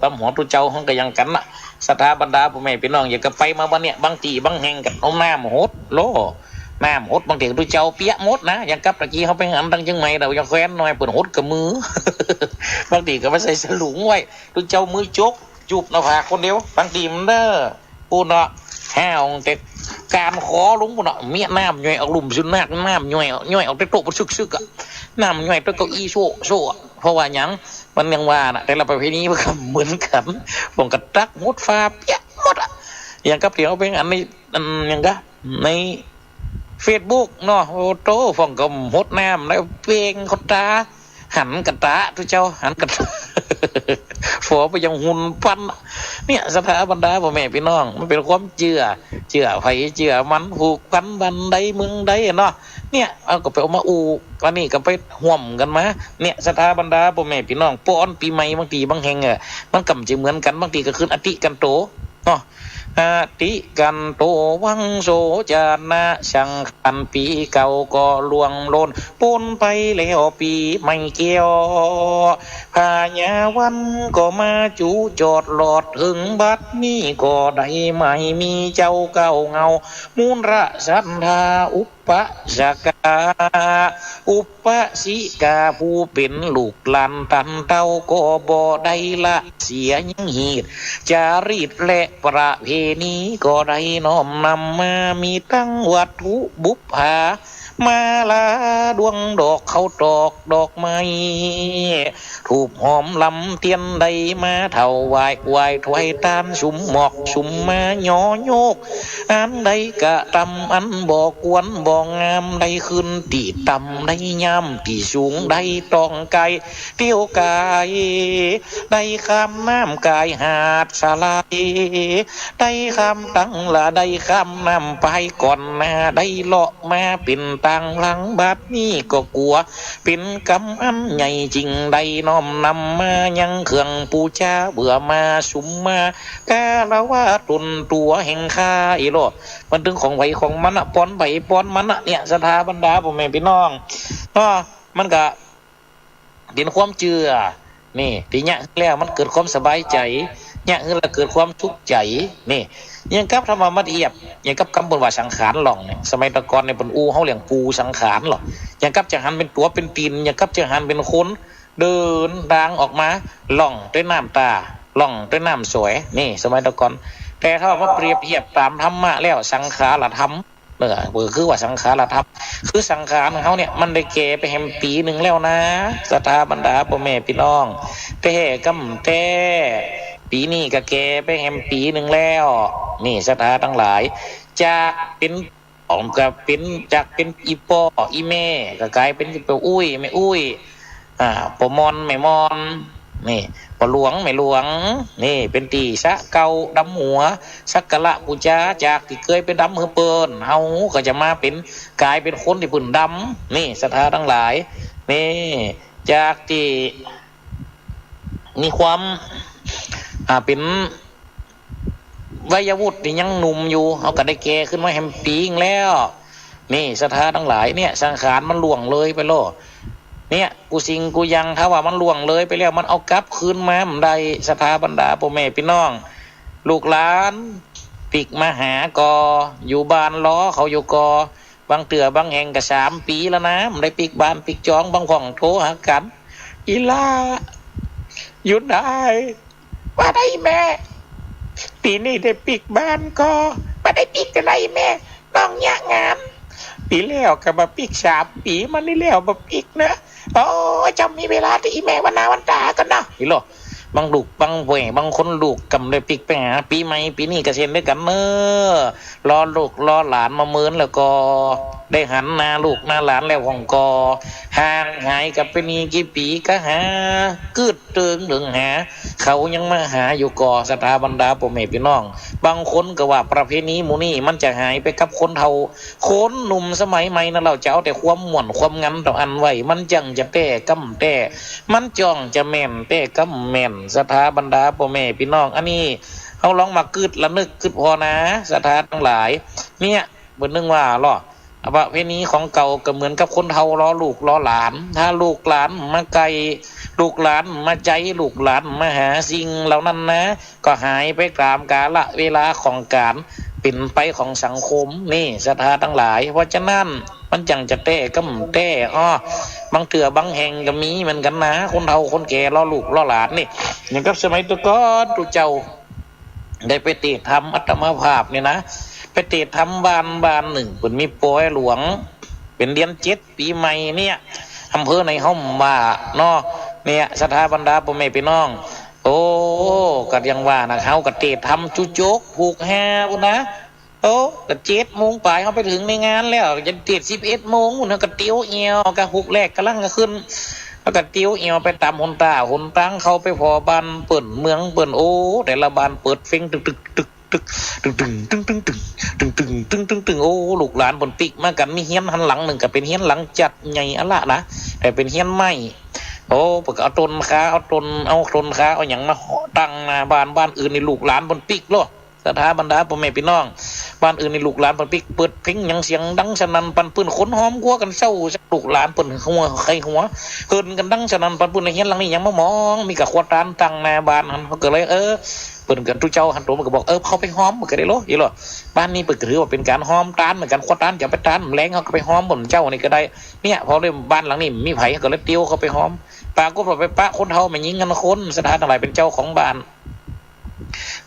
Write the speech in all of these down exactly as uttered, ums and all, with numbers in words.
ต๋ามหัวตุ๊เจ้าหั้นก็ยังกั๋นนะ ศรัทธาบรรดาป้อแม่ปี้น้อง อย่างกับไปมาบ่าเนี้ย บางตี้บางแห่งก็เอาน้ำหดโล่ น้ำหด บางตี้ตุ๊เจ้าเปียกหมดนะ อย่างกับตะกี้เฮาไปหันตังเจียงใหม่ เฮายังแควนหน่อย เปิ้นหดกับมือ บางตี้ก็ไปใส่สลุงไว้ ตุ๊เจ้ามือจก จูบหน้าผากคนเดียว บางตี้มันเด้อ ปู้นเนาะ ห้าวแต่ก้านคอลงปู้นเนาะ เมี้ยน้ำย่อยออกลุ่มสุนัข น้ำย่อย ย่อยออกแต่โต๊ะปู้น ชึกๆ อะ น้ำย่อยแต่เก้าอี้โซะโซะอะ เพราะว่าหยัง มันยังว่าน่ะ แต่ละประเพณีมันก็เหมือนกั๋น ป้องกะตักหดฝาเปียกหมดอะ อย่างกับเตียงเอาไปอันใน อันหยังกะ ในเฟซบุ๊กเนาะ โอ้โต ป้องกะหดน้ำแล้วเปล่งเข้าต๋า หันกะต๋า ตุ๊เจ้า หันกะต๋า ฝอไปยังหุ่นปั้น เนี่ย ศรัทธาบรรดาป้อแม่ปี้น้อง มันเป๋นความเจื้อ เจื้อใผเจื้อมัน ผูกพันบ้านใดเมืองใดอะเนาะ เนี่ย เอาก็ไปเอามาอู้ อันนี้ก็ไปฮ่วมกั๋นมา เนี่ย ศรัทธาบรรดาป้อแม่ปี้น้อง ป้อนปี๋ใหม่บางตี้บางแห่งอะ มันก็บ่ใจ้เหมือนกั๋น บางตี้ก็ขึ้นอธิกันโต เนาะ อธิกันโต วังโสจนะ สังขารปี๋เก่าก็ล่วงโลน ป๊นไปแล้วปี๋ใหม่แก้ว พญาวันก็มาจุจอด ลอดเถิงบัดนี้ก็ได้ ไม่มีเจ้าเก่าเหงา มูลศรัทธาอุปสกา อุปสิกา ผู้เป๋นลูกหลานต้านเต้าก็บ่ได้ละเสียยังฮีต จารีตและประเพณีก็ได้น้อมนำมา มีตังวัตถุบุปผา มาลาดวงดอกข้าวตอกดอกไม้ ธูปหอมลำเตียนได้มาถวาย ไหว้ถวายตานสุมหมอกสุมมาย่อโยก อันใดกระตำอันบ่ควรบ่งาม ได้ขึ้นตี้ต่ำได้ย่ำตี้สูง ได้ต้องกายเตี้ยวกาย ได้ข้ามน้ำกายหาดสะไหล ได้ข้ามตังละ ได้ข้ามน้ำปายก่อนหน้า ได้เลาะมาเป๋นตางหลัง บัดนี้ก็กั๋ว เป๋นกรรมอันใหญ่จริง ได้น้อมนำมายังเครื่องปู๋จา เปื้อมาสุมมาคารวะต๋นตั๋วแห่งข้าอี้ลอ มันตึงของใผของมันอะ ป้อนใผป้อนมันอะ เนี่ย ศรัทธาบรรดาป้อแม่ปี้น้อง เนาะ มันก็ เป๋นความเจื้อ นี่ ตี้เยียะแล้วมันเกิดความสบายใจ๋ เยียะแล้วเกิดความสุขใจ๋ นี่ อย่างกับธรรมะมาเตียบ อย่างกับกำเปิ้นว่าสังขารหล่องเนี่ย สมัยตะก่อนเนี่ยเปิ้นอู้เฮาเรื่องปู่สังขารหล่อง อย่างกับจะหันเป๋นตั๋วเป๋นตี๋น อย่างกับจะหันเป๋นคน เดินตางออกมา หล่องตวยน้ำต๋า หล่องตวยน้ำสวย นี่ สมัยตะก่อน แต่ถ้าว่ามาเปรียบเทียบต๋ามธรรมะแล้ว สังขารธรรม เออ ก็คือว่าสังขารธรรม คือสังขารของเฮาเนี่ย มันได้แก่ไปแหมปี๋นึ่งแล้วนะ ศรัทธาบรรดาป้อแม่ปี้น้อง แต่กำแต๊ ปี๋นี้ก็แก่ไปแหมปี๋นึ่งแล้ว นี่ ศรัทธาตังหลาย จากเป๋น อ๋อ ก็เป๋น จากเป๋นอี่ป้ออี่แม่ ก็ก๋ายเป๋นอี่ป้ออุ๊ย แม่อุ๊ย อ่า ป้อมอน แม่มอน นี่ ป้อหลวง แม่หลวง นี่ เป๋นตี้สะเก่าดำหัว สักการะปู๋จา จากตี้เกยไปดำหื้อเปิ้น เฮาก็จะมาเป๋น ก๋ายเป๋นคนตี้เปิ้นดำ นี่ ศรัทธาตังหลาย นี่ จากตี้มีความ อ่า เป๋น วัยวุฒิตี้ยังหนุ่มอยู่ เฮาก็ได้แก่ขึ้นมาแหมปี๋นึ่งแล้ว นี่ ศรัทธาตังหลาย เนี่ย สังขารมันล่วงเลยไปแล้ว เนี่ย กู้สิ่งกู้อย่าง ถ้าว่ามันล่วงเลยไปแล้ว มันเอากลับคืนมาบ่ได้ ศรัทธาบรรดาป้อแม่ปี้น้อง ลูกหลานปิ๊กมาหาก่อ อยู่บ้านรอเขาอยู่ก่อ บางเตื้อบางแห่งก็สามปี๋แล้วนะ บ่ได้ปิ๊กบ้านปิ๊กจอง บางพ่องโทรหากั๋น อี่หล้า อยู่ไหน ว่าใดแม่ ปี๋นี้ได้ปิ๊กบ้านก่อ บ่ได้ปิ๊กจะใดแม่ น้องเยียะงาน ปี๋แล้วก็บ่ปิ๊ก สามปี๋มานี่แล้วบ่ปิ๊กนะ โอ้ เจ้ามีเวลาตี้อี่แม่วันหน้าวันต๋าก่อนเนาะ นี่ลอ บางลูกบางแหว่ บางคนลูกก็บ่ได้ปิ๊กไปหา ปี๋ใหม่ปี๋นี้ก็เช่นเดียวกั๋นเนาะ รอลูกรอหลานมาเมินแล้วก่อ ได้หันหน้าลูกหน้าหลานแล้วพ่องก่อ ห่างหายกั๋นไปนี่กี่ปี๋ก็หา กึ๊ดเติงเถิงหา เขายังมาหาอยู่ก่อ ศรัทธาบรรดาป้อแม่ปี้น้อง บางคนก็ว่าประเพณีหมู่นี้มันจะหายไปกับคนเฒ่า คนหนุ่มสมัยใหม่นั้นเฮาจะเอาแต่ความม่วนความงันเต้าอั้นไว้ มันจั่งจะแต๊กำแต๊ มันจ้องจะแม่นแต๊กำแม่น ศรัทธาบรรดาป้อแม่ปี้น้อง อันนี้เฮาลองมากึ๊ดระนึกกึ๊ดผ่อนะ ศรัทธาตังหลาย เนี่ย เปิ้นนึ่งว่าลอ ประเพณีของเก่าก็เหมือนกับคนเฒ่ารอลูกรอหลาน ถ้าลูกหลานมาใก้ ลูกหลานบ่ใจ้ ลูกหลานบ่หาสิ่งเหล่านั้นนา ก็หายไปต๋ามกาละเวลาของก๋านเป๋นไปของสังคมนี่ ศรัทธาตังหลาย เพราะฉะนั้นมันจั่งจะแต๊ก้ำแต๊อ้อ บางเตื้อบางแห่งก็มีเหมือนกั๋นนา คนเฒ่าคนแก่ล้อลูกล้อหลานนี่ อย่างกับสมัยแต่ก่อนตุ๊เจ้า ได้ไปเตศน์ธรรม อาตมาภาพนี่นะ ไปเตศน์ธรรมบ้านบ้านนึ่ง เปิ้นมีปอยหลวง เป๋นเดือนเจ็ดปี๋ใหม่เนี่ย อำเภอไหนฮ้อมว่าเนาะ เนี่ย ศรัทธาบรรดาป้อแม่ปี้น้อง โอ้ ก็อย่างว่านะ เฮาก็เตศน์ธรรมจุโจ๊กผูกแฮปู้นนะ โอ้ ก็เจ็ดโมงป๋ายเฮาไปเถิงในงานแล้ว จะเตศน์สิบเอ็ดโมงปู้น เฮาก็เตียวเอี่ยว ก็ผูกแฮกำลังจะขึ้น เฮาก็เตียวเอี่ยวไปต๋ามหนต๋าหนตาง เข้าไปผ่อบ้านเปิ้นเมืองเปิ้น โอ้ แต่ละบ้านเปิดเฟ้ง ตึกตึกตึกตึก ตึงตึงตึงตึงตึง ตึงตึงตึงตึงตึง โอ้ ลูกหลานเปิ้นปิ๊กมากั๋น มีเฮือนหั้นหลังนึ่งก็เป๋นเฮือนหลังจัดใหญ่อะละนะ แต่เป๋นเฮือนไม้ โอ้ เปิ้นก็เอาต้นคา เอาต้น เอาต้นคา เอาหยังมาตั้งหน้าบ้าน บ้านอื่นนี่ลูกหลานเปิ้นปิ๊กโลด ศรัทธาบรรดาป้อแม่ปี้น้อง บ้านอื่นนี่ลูกหลานเปิ้นปิ๊ก เปิดเพลงหยังเสียงดังสนั่นปันปื้น คนฮ้อมกั๋วกั๋นเซ้า ลูกหลานเปิ้นหัว ใค่หัว เหินกั๋นดังสนั่นปันปื้น ในเฮือนหลังนี้ยังบ่มอง มีก้าครัวตานตั้งหน้าบ้านหั้น เฮาก็เลย เออ เปิ้นก็ตุ๊เจ้าหั้นตั๋วมันก็บอก เออ เข้าไปฮ้อมมันก็ได้โล อีหล่อ บ้านนี้เปิ้นก็ถือว่าเป๋นก๋านฮ้อมตานเหมือนกั๋น ครัวตานจะเอาไปตานแลง เฮาก็ไปฮ้อมบ่อนเจ้านี่ก็ได้ เนี่ย พอเลยบ้านหลังนี้มีใผ เฮาก็เลยเตียวเข้าไปฮ้อม ปรากฏว่าไปปะคนเฒ่าแม่ญิงหั้นคน ศรัทธาตังหลาย เป๋นเจ้าของบ้าน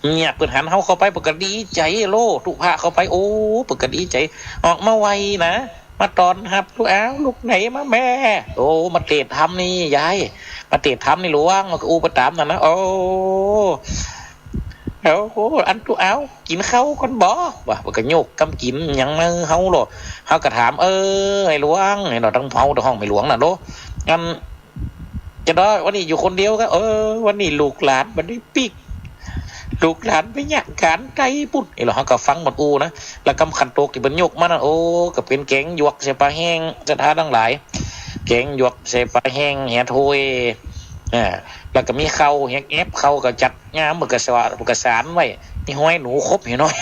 เนี่ย เปิ้นหันเฮาเข้าไป เปิ้นก็ดีใจ๋โล ตุ๊พะเข้าไป โอ้ เปิ้นก็ดีใจ๋ ออกมาไหว้นะ มาต้อนฮับ ลูก อ้าว ลูกไหนมาแม่ โอ้ มาเตศน์ธรรมนี่ยาย มาเตศน์ธรรมนี่หลวง ก็อู้ไปต๋ามนั่นนะ โอ้ โอ้โห อันตุ๊ อ้าว กิ๋นข้าวก่อนบ่ ว่า เปิ้นก็ยกกำกิ๋นหยังมาหื้อเฮาโล เฮาก็ถาม เออ ไอ้หลวง ไอ้เนาะ ตังเฮาตังฮ้องแม่หลวงน่ะโล อัน จะได้วันนี้อยู่คนเดียวก็ เออ วันนี้ลูกหลานบ่ได้ปิ๊ก ลูกหลานไปเยียะก๋านไตปุ้น นี่แหละ เฮาก็ฟังมันอู้นะ แล้วกำขันโตกตี้เปิ้นยกมานั่น โอ้ ก็เป๋นแก๋งหยวกใส่ป๋าแห้ง ศรัทธาตังหลาย แก๋งหยวกใส่ป๋าแห้ง แหถ้วย อ่า แล้วก็มีข้าว แหแอบข้าวก็จัดงาม เปิ้นก็สะ เปิ้นก็สานไว้ มีฮ้อยหนูครบแหน้อย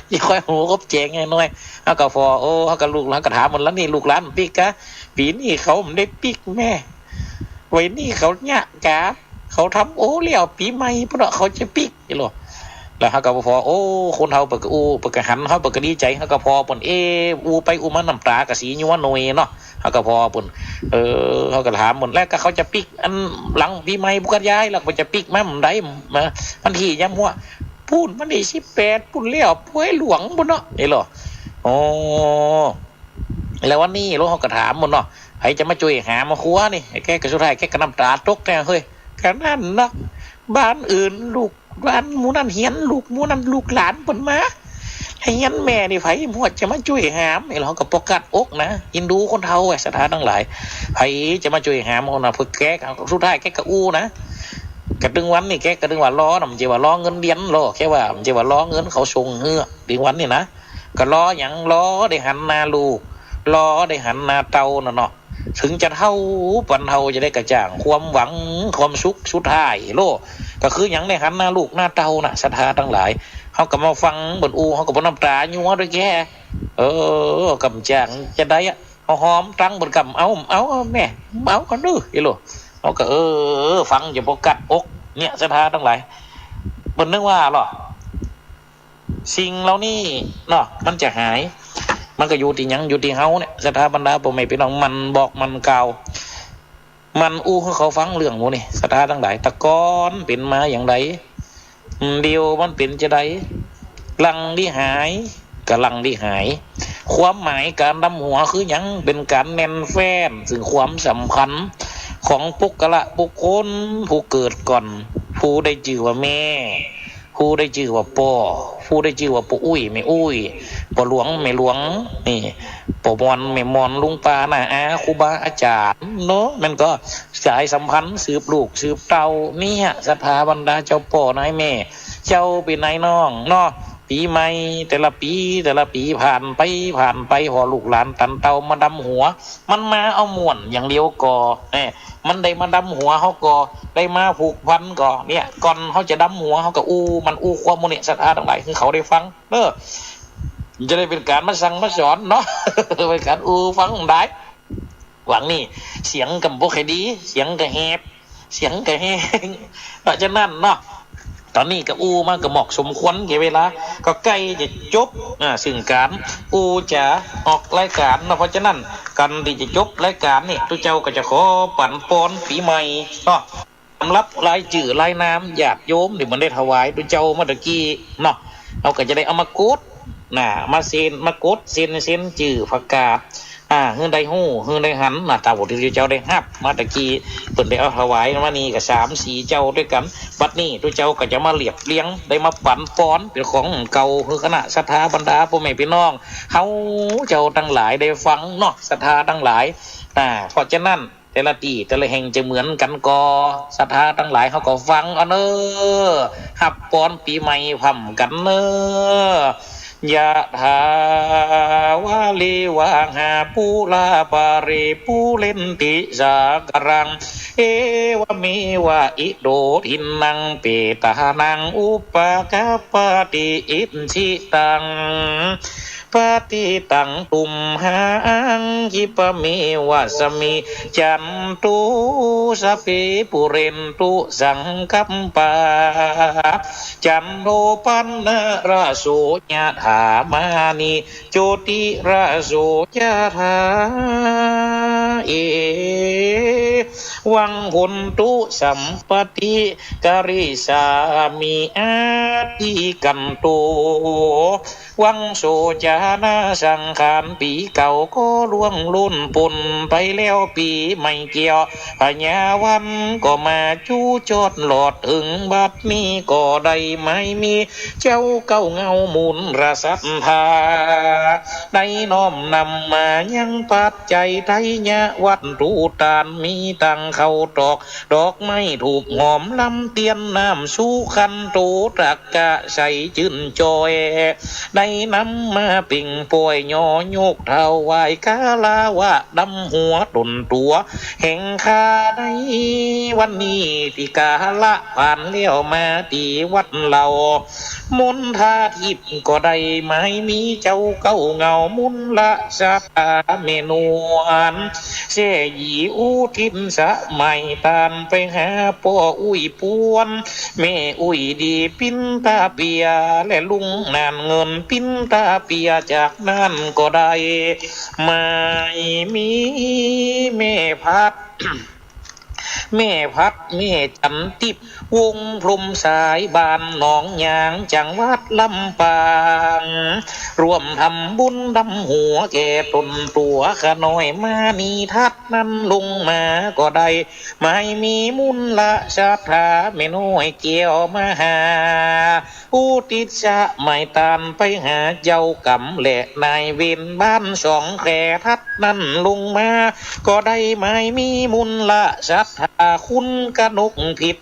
มีฮ้อยหนูครบแจงแหน้อย เฮาก็ผ่อ โอ้ เฮาก็ลูก เฮาก็ถามมัน แล้วนี่ลูกหลานปิ๊กกา ปี๋นี้เขาบ่ได้ปิ๊กแม่ ไว้นี่เขาเยียะกา เขาทำโอแล้ว ปี๋ใหม่ปุ้นเนาะ เขาจะปิ๊ก อีหล่อ แล้วเฮาก็ผ่อ โอ้ คนเฒ่าเปิ้นก็อู้ เปิ้นก็หันเฮา เปิ้นก็ดีใจ๋ เฮาก็ผ่อเปิ้น เอ อู้ไปอู้มาน้ำต๋าก็สียัวหน่อยเนาะ เฮาก็ผ่อเปิ้น เออ เฮาก็ถามเปิ้น แล้วก็เขาจะปิ๊กอันหลังปี๋ใหม่ปุ้นกา ยาย แล้วเปิ้นจะปิ๊กมาเมื่อใด มา วันตี้ยามหัว ปุ้น วันตี้สิบแปดปุ้นแล้ว ปอยหลวงปุ้นเนาะ อีหล่อ โอ้ แล้ววันนี้โล เฮาก็ถามมันเนาะ ใผจะมาจ้วยหามครัวนี่ แกก็สุดท้ายแกก็น้ำต๋าตกแต๊เฮ้ย ก็นั่นเนาะ บ้านอื่นลูก บ้านหมู่นั้นเฮือนลูก หมู่นั้นลูกหลานเปิ้นมา เฮือนแม่นี่ใผหมวดจะมาจ้วยหาม ไอ้เฮาก็ปอกัดอกนะ เอ็นดูคนเฒ่า ไอ้ศรัทธาตังหลาย ใผจะมาจ้วยหามเฮานะ เปิ้นแกก็ สุดท้ายแกก็อู้นะ ก็ตึงวันนี่แกก็ตึงว่ารอนะ บ่ใจ้ว่ารอเงินเดือนโล แค่ว่าบ่ใจ้ว่ารอเงินเขาส่งหื้อ ตึงวันนี่นะ ก็รอหยัง รอได้หันหน้าลูก รอได้หันหน้าเต้าน่ะเนาะ เถิงจะเฒ่าปานเฒ่าจะได้กระจ่างความหวัง ความสุขสุดท้ายโล ก็คือหยัง ได้หันหน้าลูกหน้าเต้าน่ะ ศรัทธาตังหลาย เฮาก็มาฟังเปิ้นอู้ เฮาก็บ่น้ำต๋ายัวตวยแก เออ กำจ่างจะได้อะ เฮาหอมตังเปิ้นกำ เอา เอา แม่ เอากันดื้อ อีหล่อ เฮาก็ เออ ฟังจะปอกัดอก เนี่ย ศรัทธาตังหลาย เปิ้นนึกว่าเหรอ สิ่งเหล่านี้เนาะ มันจะหาย มันก็อยู่ตี้หยัง อยู่ตี้เฮาเนี่ย ศรัทธาบรรดาป้อแม่ปี้น้อง หมั่นบอกหมั่นกล่าว หมั่นอู้หื้อเขาฟังเรื่องหมู่นี้ ศรัทธาตังหลาย แต่ก่อนเป๋นมาอย่างใด เดี๋ยวมันเป๋นจะใด หลังตี้หาย ก็หลังตี้หาย ความหมายก๋านดำหัวคือหยัง เป๋นก๋านแน่นแฟ้นซึ่งความสัมพันธ์ของปุคคละบุคคล ผู้เกิดก่อน ผู้ได้จื้อว่าแม่ ผู้ได้จื้อว่าป้อ ผู้ได้จื้อว่าป้ออุ๊ยแม่อุ๊ย ป้อหลวงแม่หลวง นี่ ป้อมอนแม่มอน ลุงป้าน้าอา ครูบาอาจ๋ารย์เนาะ มันก็สายสัมพันธ์สืบลูกสืบเต้า เนี่ย ศรัทธาบรรดาเจ้าป้อนายแม่ เจ้าปี้นายน้องเนาะ ปี๋ใหม่แต่ละปี๋ แต่ละปี๋ผ่านไป ผ่านไป ผ่อลูกหลานตันเต้ามาดำหัว มันมาเอาม่วนอย่างเดียวก่อ แหม มันได้มาดำหัวเฮาก่อ ได้มาผูกพันก่อ เนี่ย ก่อนเฮาจะดำหัวเฮาก็อู้ มันอู้ความหมู่นี้ ศรัทธาตังหลาย หื้อเขาได้ฟัง เออ จะได้เป๋นก๋านมาสั่งมาสอนเนาะ เป๋นก๋านอู้ฟังได้ หว่างนี้เสียงก็บ่ค่อยดี เสียงก็แหบ เสียงก็แห้ง เพราะฉะนั้นเนาะ ต๋อนนี้ก็อู้มาก็เหมาะสมควรแก่เวลา ก็ใก้จะจบ อ่า ซึ่งก๋านอู้จ๋าออกรายก๋านเนาะ เพราะฉะนั้น ก่อนตี้จะจบรายก๋านนี่ ตุ๊เจ้าก็จะขอปั๋นปอนปี๋ใหม่เนาะ สำหรับรายจื้อรายนามญาติโยมตี้บ่ได้ถวายตุ๊เจ้าเมื่อตะกี้เนาะ เฮาก็จะได้เอามากด น่ะ มาเซ็น มากดเซ็น เซ็นจื้อประกาศ อ่า หื้อได้ฮู้ หื้อได้หัน น่ะ ต๋ามตี้ตุ๊เจ้าได้ฮับมาตะกี้ เปิ้นได้เอาถวายมานี่ก็สามสี่เจ้าตวยกั๋น บัดนี้ตุ๊เจ้าก็จะมาเรียบเรียง ได้มาปั๋นปอนเป๋นของเก่า หื้อคณะศรัทธาบรรดาป้อแม่ปี้น้อง เฮาเจ้าตังหลายได้ฟังเนาะ ศรัทธาตังหลาย อ่า เพราะฉะนั้น แต่ละตี้แต่ละแห่งจะเหมือนกั๋นก่อ ศรัทธาตังหลายเฮาก็ฟังเอาเน่อ ฮับปอนปี๋ใหม่พร้อมกั๋นเน่อ ยะถา วาริวะหา ปูรา ปะริ ปูเรนติ สาคารัง เอวะเมวะ อิโต ทินนัง เปตานัง อุปะกัปปะติ อิจฉิตัง ปะติตัง ตุมหัง ขิปะเมวะสะมิชฉันตุ สัพเพ ปูเรนตุ สังกัปปา จันโท ปัณณะระโส ยะถา มะณิ โจติระโส ยะถา เอวัง โหนตุ สัมปะติ กะริสามิ อะธิกันโต วังโส จานะ สังขารปี๋เก่าก็ล่วงล้นป๊นไปแล้ว ปี๋ใหม่แก้วพญาวันก็มาจู๋จอดหลอด เถิงบัดนี้ก็ได้ไม้มีเจ้าเก๊าเงามูลศรัทธา ได้น้อมนำมายังปัจจัยไทยวัตถุตาน มีตังข้าวตอก ดอกไม้ธูปหอม ลำเตียน น้ำสุขันโต ตะกะใสจื้นจ่อย ได้นำมาเป่งป่อย ย่อยกถวาย กราบไหว้ดำหัวต๋นตั๋วแห่งข้า ในวันนี้ตี้กาละผ่านแล้ว มาตี้วัดเหล่า มณฑาทิพย์ก็ได้ไม้มีเจ้าเก๊าเงามูลศรัทธาแม่นวล แซ่หยีอุทิศสมัยตานไปหาป้ออุ๊ยปวน แม่อุ๊ยดีปินตาเปีย และลุงหนานเงินปินตาเปีย จากนั้นก็ได้ไม้มีแม่พัด แม่พัด แม่จันทิพย์ วงศ์พรหมสาย บ้านหนองยาง จังหวัดลำปาง ร่วมทำบุญดำหัวแก่ต๋นตั๋วข้าน้อยมณีทัศน์นั้นลงมาก็ได้ ไม้มีมูลศรัทธาแม่น้อยแก้วมหา อุทิศสมัยตานไปหาเจ้ากรรมและนายเวรบ้านสองแคร่ ทัดนั้นลงมา ก็ได้ไม้มีมูลศรัทธาคุณกนกพิษ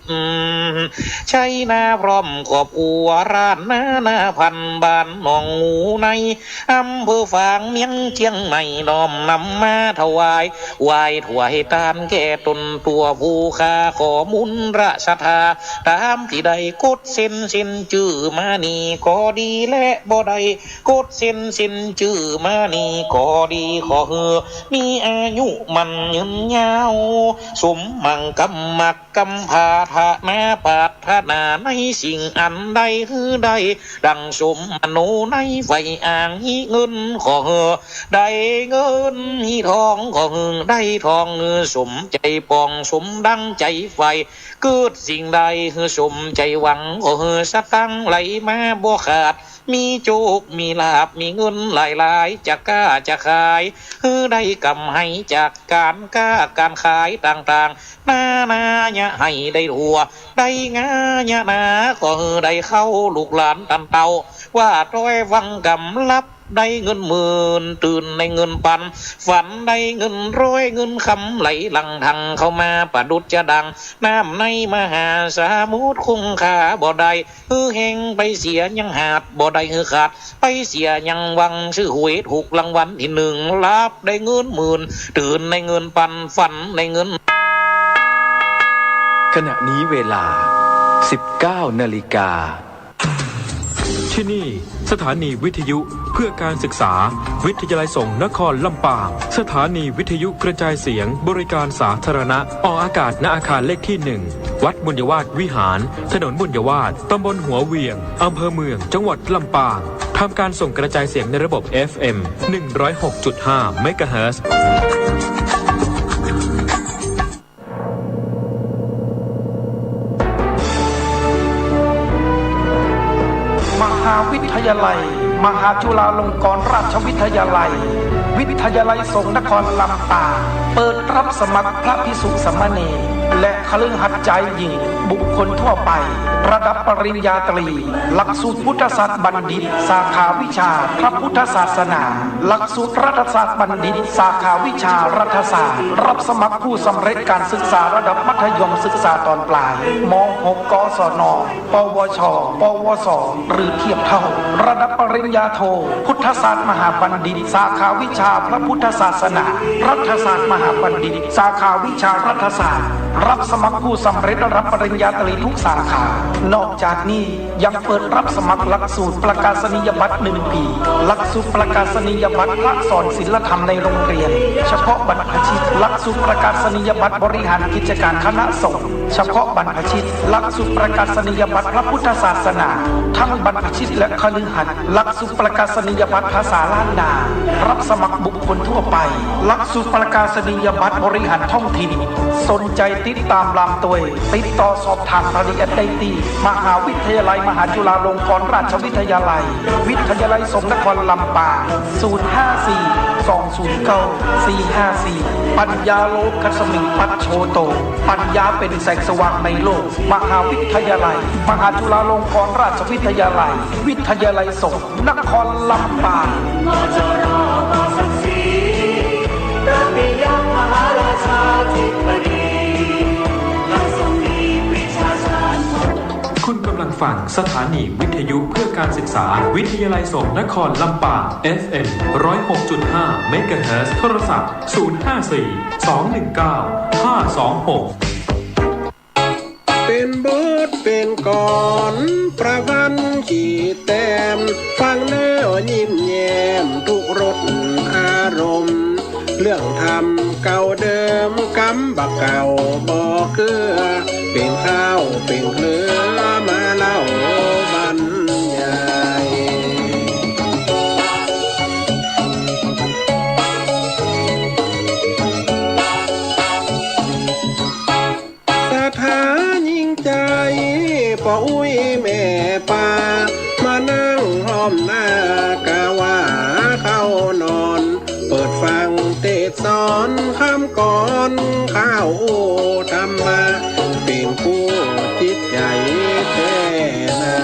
ชัยนาพร้อมครอบครัว ร้านนานาพันธุ์ บ้านหนองงูใน อำเภอฝาง เมียงเจียงใหม่ น้อมนำมาถวาย ไหว้ถวายตานแก่ต๋นตั๋วผู้ข้า ขอมูลศรัทธา ต๋ามตี้ได้กดเซ็น เซ็นจื้อมานี่ก็ดี และบ่ได้กดเซ็น เซ็นจื้อมานี่ก็ดี ขอหื้อมีอายุมั่นยืนยาว สมหวังกำมัก กำปรารถนาปรารถนาในสิ่งอันใดหื้อได้ดังสมมโนในใฝ่อ้าง ฮีเงินก็หื้อได้เงิน ฮีทองก็หื้อได้ทอง หื้อสมใจ๋ปองสมดังใจ๋ใฝ่ เกิดสิ่งใดหื้อสมใจ๋หวัง ก็หื้อสตางค์ไหลมาบ่ขาด มีโจคมีลาภมีเงินหลายๆ จะก้าจะขาย หื้อได้กำไรจากก๋านก้าก๋านขายต่างๆ นานาอย่าหื้อได้ทั่ว ได้ง่ายอย่าหนา ก็หื้อได้เข้าลูกหลานต้านเต้า ว่าถ้อยฟังกำ หลับได้เงินหมื่น ตื่นได้เงินปัน ฝันได้เงินร้อย เงินคำไหลหลั่งทังเข้ามาประดุจจะดังน้ำในมหาสมุทร คงคาบ่ได้หื้อแห้ง ไปเสียยังหาด บ่ได้หื้อขาด ไปเสียยังหวัง ซื้อหวยถูกรางวัลตี้หนึ่ง หลับได้เงินหมื่น ตื่นได้เงินปัน ฝันได้เงิน ขณะนี้เวลา สิบเก้านาฬิกา ที่นี่สถานีวิทยุเพื่อการศึกษา วิทยาลัยสงฆ์นครลำปาง สถานีวิทยุกระจายเสียงบริการสาธารณะ ออกอากาศ ณ อาคารเลขที่หนึ่ง วัดบุญยวาสวิหาร ถนนบุญยวาส ตำบลหัวเวียง อำเภอเมือง จังหวัดลำปาง ทำการส่งกระจายเสียงในระบบ เอฟเอ็ม หนึ่งร้อยหกจุดห้า เมกะเฮิรตซ์ มหาวิทยาลัย มหาจุฬาลงกรณราชวิทยาลัย วิทยาลัยสงฆ์นครลำปาง เปิดรับสมัครพระภิกษุสามเณร และคฤหัสถ์ชายหญิง บุคคลทั่วไป ระดับปริญญาตรี หลักสูตรพุทธศาสตร์บัณฑิต สาขาวิชาพระพุทธศาสนา หลักสูตรรัฐศาสตร์บัณฑิต สาขาวิชารัฐศาสตร์ รับสมัครผู้สำเร็จการศึกษาระดับมัธยมศึกษาตอนปลาย ม.หก กศน ปวช ปวส หรือเทียบเท่า ระดับปริญญาโท พุทธศาสตร์มหาบัณฑิต สาขาวิชาพระพุทธศาสนา รัฐศาสตร์มหาบัณฑิต สาขาวิชารัฐศาสตร์ รับสมัครผู้สำเร็จระดับปริญญาตรีทุกสาขา นอกจากนี้ ยังเปิดรับสมัครหลักสูตรประกาศนียบัตรหนึ่งปี หลักสูตรประกาศนียบัตรพระสอนศีลธรรมในโรงเรียน เฉพาะบรรพชิต หลักสูตรประกาศนียบัตรบริหารกิจการคณะสงฆ์ เฉพาะบรรพชิต หลักสูตรประกาศนียบัตรพระพุทธศาสนา ทั้งบรรพชิตและคฤหัสถ์ หลักสูตรประกาศนียบัตรภาษาล้านนา รับสมัครบุคคลทั่วไป หลักสูตรประกาศนียบัตรบริหารท้องถิ่น สนใจติดตามลามตวย ติดต่อสอบถามรายละเอียดได้ตี้ มหาวิทยาลัยมหาจุฬาลงกรณราชวิทยาลัย วิทยาลัยสงฆ์นครลำปาง ศูนย์ห้าสี่ สองศูนย์เก้า สี่ห้าสี่ ปัญญาโลกัสมิงปัจโชโต ปัญญาเป็นแสงสว่างในโลก มหาวิทยาลัยมหาจุฬาลงกรณราชวิทยาลัย วิทยาลัยสงฆ์นครลำปาง คุณกำลังฟังสถานีวิทยุเพื่อการศึกษา วิทยาลัยสงฆ์นครลำปาง เอฟเอ็ม ร้อยหกจุดห้า เมกะเฮิรตซ์ โทรศัพท์ ศูนย์ห้าสี่ สองหนึ่งเก้า ห้าสองหก เป๋นบทเป๋นกลอน ประพันธ์ขีดแต้ม ฟังแล้วยิ้มแย้มทุกรสอารมณ์ เรื่องธรรมเก่าเดิม กำบ่าเก่าบ่เกื้อ เป๋นคราวเป๋นเครือมาเล่าบรรยาย ศรัทธายิ่งใจ๋ ป้ออุ๊ยแม่ป้า มานั่งห้อมหน้ากาว่าเข้านอน เปิดฟังเตสน์สอนคำกลอน ข้าวอู้ธรรมะ เป๋นกู้จิตใจ๋แต๊นา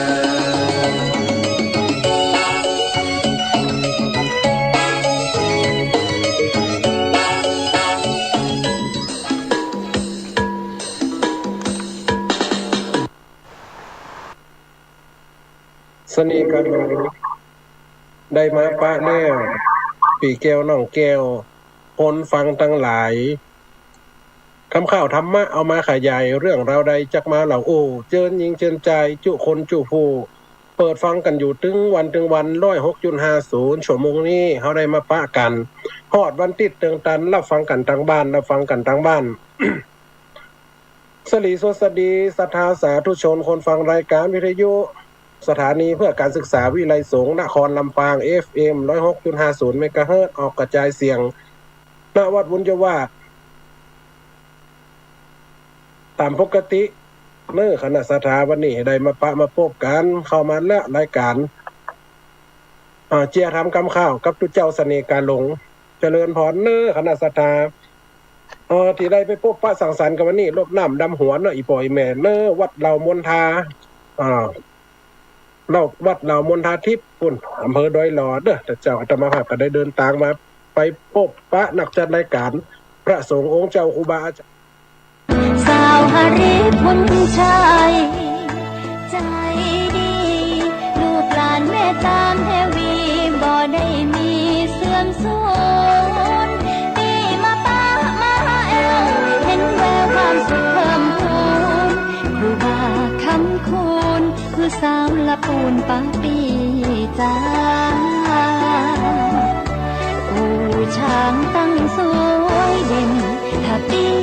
เสน่ห์กาหลง ได้มาปะแล้ว ปี้แก้วน้องแก้ว คนฟังตังหลาย คำข้าวธรรมะเอามาขยาย เรื่องราวใดจักมาเล่าอู้ เจิญญิงเจิญจาย จุคนจุผู้ เปิดฟังกั๋นอยู่ตึงวันตึงวัน ร้อยหกจุดห้าศูนย์ ชั่วโมงนี้ เฮาได้มาปะกั๋น ฮอดวันติ๊ดเติงตัน ฮับฟังกั๋นตังบ้าน ฮับฟังกั๋นตังบ้าน สวัสดี สวัสดี ศรัทธาสาธุชน คนฟังรายการวิทยุ สถานีเพื่อการศึกษาวิทยาลัยสงฆ์นครลำปาง เอฟเอ็ม ร้อยหกจุดห้าศูนย์ เมกะเฮิรตซ์ ออกกระจายเสียง ณ วัดบุญยวาส ต๋ามปกติ เน่อ คณะศรัทธา วันนี้ได้มาปะมาปบกั๋น เข้ามาแล้วรายการ อ่า เจียธรรมกำข้าว กับตุ๊เจ้าเสน่ห์กาหลง เจริญพรเน่อ คณะศรัทธา เอ่อ ตี้ได้ไปปบปะสังสรรค์กั๋นวันนี้ รดน้ำดำหัวเนาะ อี่ป้ออี่แม่เน่อ วัดเหล่ามณฑา อ่า เหล่า วัดเหล่ามณฑาทิพย์ปุ้น อำเภอดอยหล่อเน่อ แต่เจ้าอาตมาภาพก็ได้เดินตางมา ไปปบปะนักจัดรายการ พระสงฆ์องค์เจ้าครูบาอาจารย์ สาวหริภุญชัย ใจ๋ดี ลูกหลานแม่ตามเทวี บ่ได้มีเสื่อมสูญ ตี้มาปะมาแอว เห็นแววความสุขเพิ่มพูน ครูบาคำคูณ คือสาวละปูนปาปี้จ๋า อู่ช้างตั้งสวยเด่น ถ้าปี้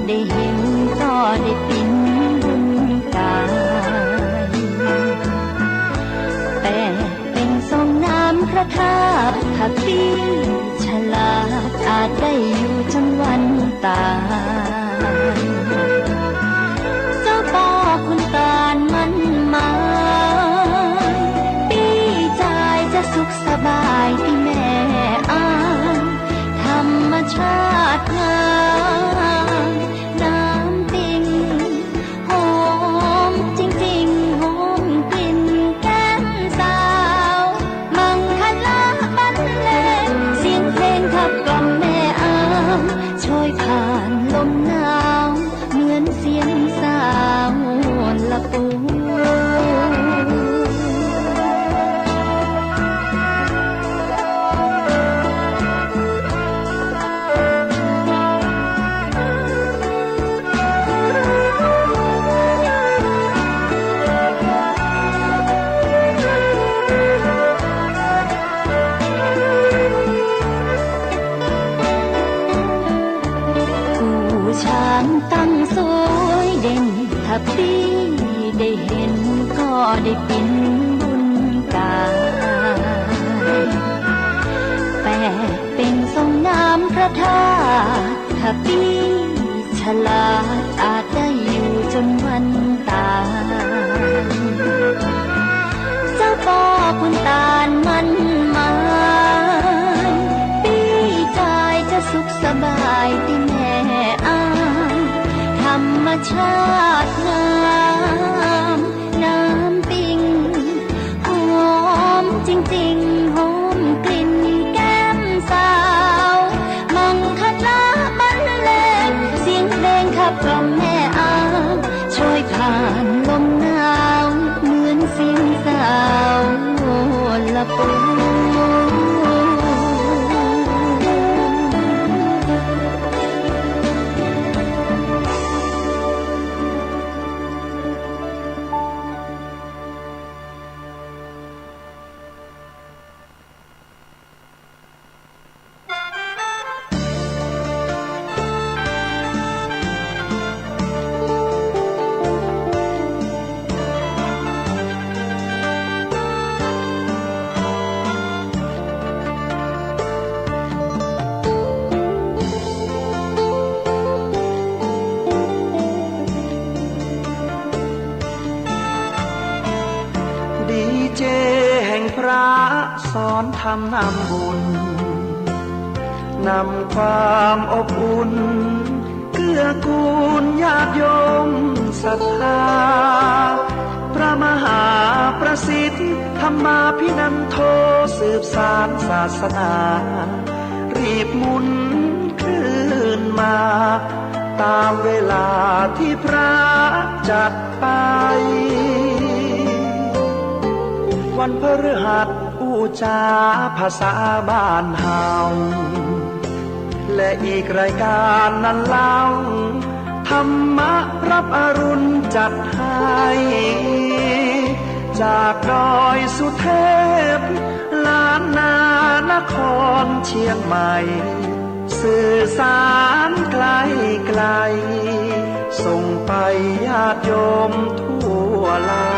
ได้เห็นก็ได้ปิ๊นบุญก๋าย แต่ เป่งส่องน้ำพระธาตุ ถ้าปี้ฉลาดอาจได้อยู่จนวันต๋าย เจ้าป้อขุนตาลมั่นหมาย ปี้จายจะสุขสบายตี้แม่อาย ธรรมชาติงาม น้ำปิง หอมจริงๆ หอมกลิ่นแก้มสาว มังคละบรรเลง เสียงเพลงขับกล่อมแม่อาย โชยผ่านลมหนาว เหมือนเสียงสาวละปูน อู่ช้างตั้งสวยเด่น ถ้าปี้ได้เห็นก็ได้ปิ๊นบุญก๋าย แปดเป่งส่องน้ำพระธาตุ ถ้าปี้ฉลาดอาจได้อยู่จนวันต๋าย เจ้าป้อขุนตาลมั่นหมาย ปี้จายจะสุขสบายตี้แม่อาย ธรรมชาติงาม น้ำปิง หอมจริงๆ หอมกลิ่นแก้มสาว มังคละบรรเลง เสียงเพลงขับกล่อมแม่อาย โชยผ่านลมหนาว เหมือนเสียงสาวละปูน ดีเจแห่งพระสอนธรรมนำบุญ นำความอบอุ่น เกื้อกูลญาติโยมศรัทธา พระมหาประสิทธิ์ ธรรมาภินันโท สืบสานศาสนา รีบหมุนคลื่นมา ตามเวลาที่พระจัดไป วันพฤหัสอู้จาภาษาบ้านเฮา และอีกรายการนั้นเล่า ธรรมะรับอรุณจัดให้ จากดอยสุเทพ ล้านนานครเชียงใหม่ สื่อสารไกลไกล ส่งไปญาติโยมทั่วลา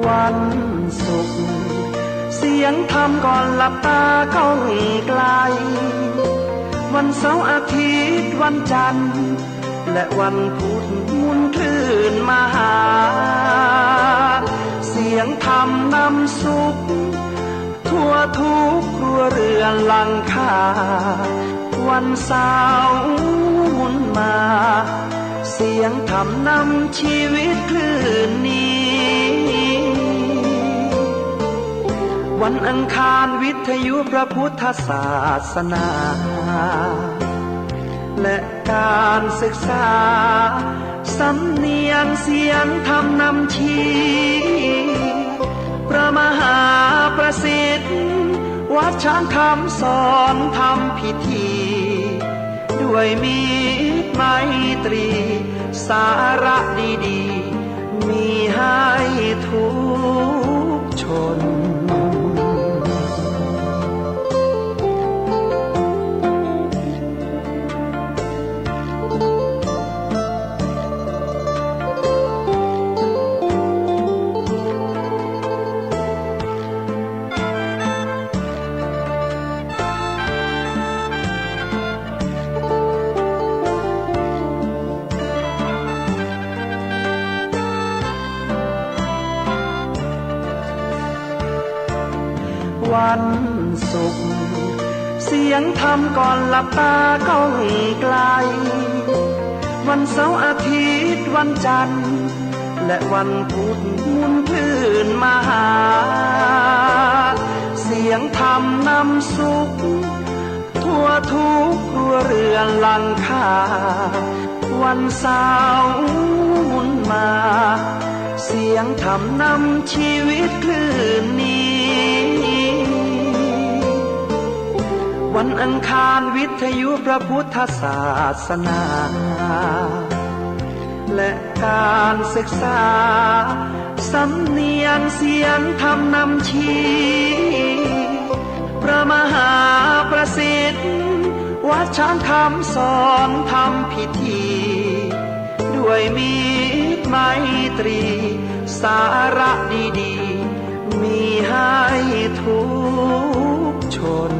วันศุกร์ เสียงธรรมก่อนหลับตาก้องไกล วันเสาร์อาทิตย์วันจันทร์ และวันพุธหมุนคลื่นมาหา เสียงธรรมนำสุข ทั่วทุกครัวเรือนหลังคา วันเสาร์หมุนมา เสียงธรรมนำชีวิตคลื่นนี้ วันอังคารวิทยุพระพุทธศาสนา และการศึกษา สำเนียงเสียงธรรมนำชี้ พระมหาประสิทธิ์ วัดช้างคำสอนทำพิธี ด้วยมิตรไมตรี สาระดีๆ มี ทุกข์ชน วันศุกร์ เสียงธรรมก่อนหลับตาก้องไกล วันเสาร์อาทิตย์วันจันทร์ และวันพุธหมุนคลื่นมาหา เสียงธรรมนำสุข ทั่วทุกครัวเรือนหลังคา วันเสาร์หมุนมา เสียงธรรมนำชีวิตคลื่นนี้ วันอังคารวิทยุพระพุทธศาสนา และการศึกษา สำเนียงเสียงธรรมนำชี้ พระมหาประสิทธิ์ วัดช้างคำสอนทำพิธี ด้วยมิตรไมตรี สาระดีๆ มีให้ทุกชน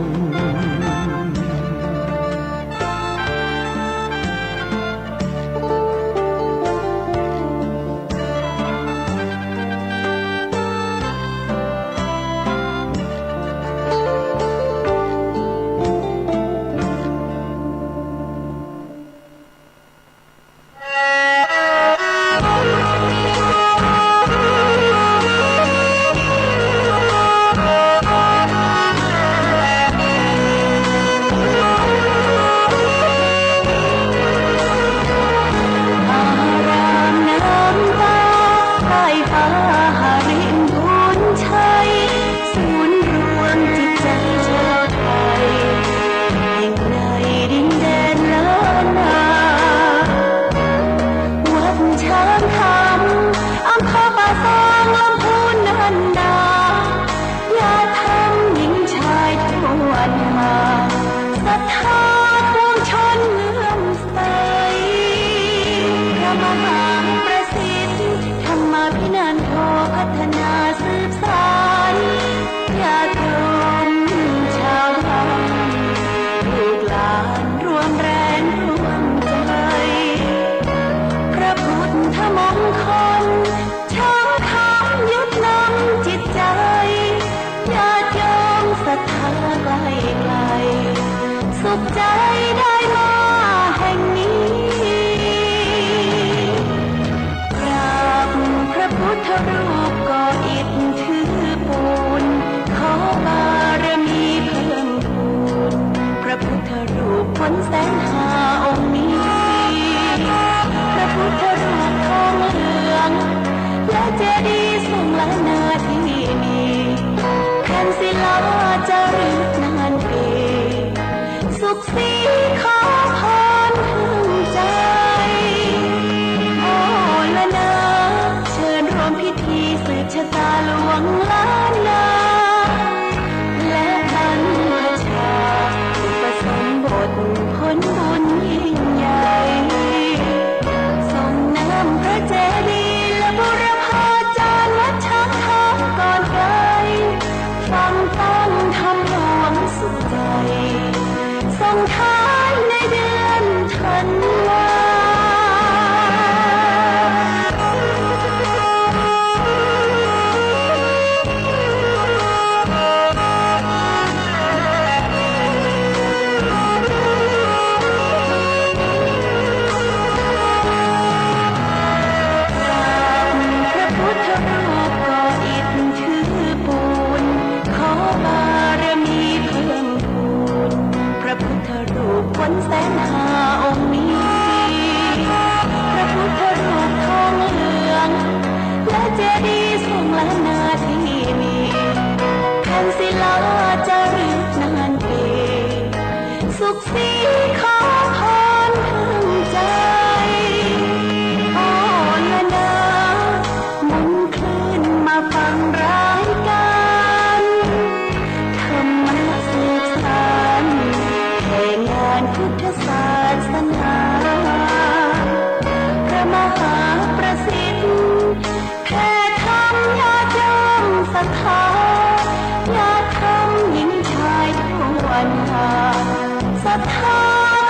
ศรัทธา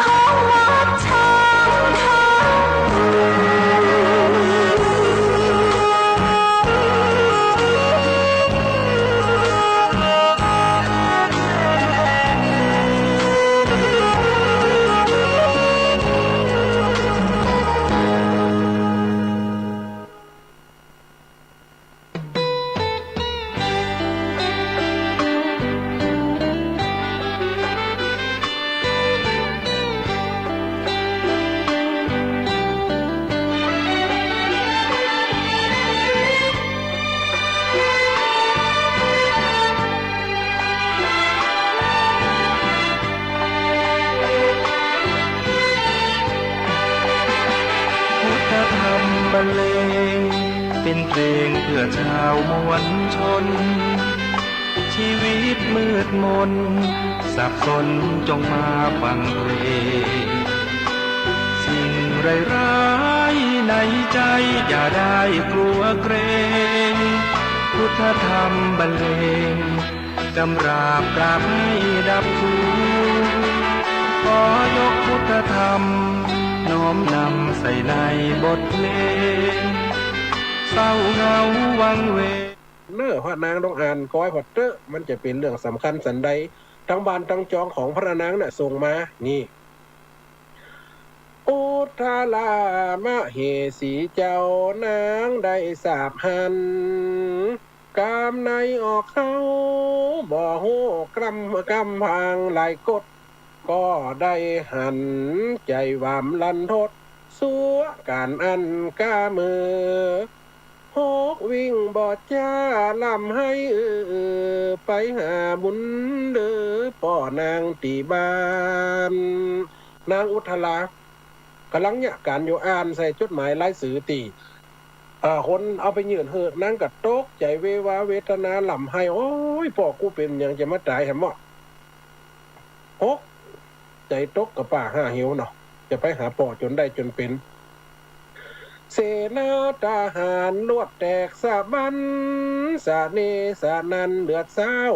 ของวัดช้างทั้งหลาย พุทธธรรมบรรเลง เป็นเพลงเพื่อชาวมวลชน ชีวิตมืดมน สับสนจงมาฟังเพลง สิ่งร้ายๆในใจอย่าได้กลัวเกรง พุทธธรรมบรรเลง กำราบกราบให้ดับทุกข์ ขอยกพุทธธรรม น้อมนำใส่ในบทเพลง เศร้าเหงาวังเวง เน่อ พระนางต้องอ่านกอยพอเต๊อะ มันจะเป๋นเรื่องสำคัญสันใด ทั้งบ้านทั้งจองของพระนางน่ะส่งมา นี่ อุทธรามเหสีเจ้านางได้ทราบหัน กำในออกเฮา บ่ฮู้กำ กำพังหลายกฎ ก็ได้หัน ใจ๋หวามลันทด สั่วก๋านอั้นก้ามือ หกวิ่งบ่จ้าลำไห้เอ่อ ไปหาบุญเด้อป้อนางตี้บ้าน นางอุทธรา ก่ำลังเยียะก๋านอยู่ อ่านใส่จดหมายลายสือตี้ เอ่อ คนเอาไปยื่นหื้อ นางก็ตกใจ๋เววาเวทนาลำไห้ โอ๊ย ป้อกูเป๋นหยังจะมาต๋ายแหมเนาะ หก ใจ๋ตกกะป๊าห้าเหวเนาะ จะไปหาป้อจ๋นได้จ๋นเป๋น เสนาทหารลวดแตกสะบั้น สะเนสะนันเลือดซ้าว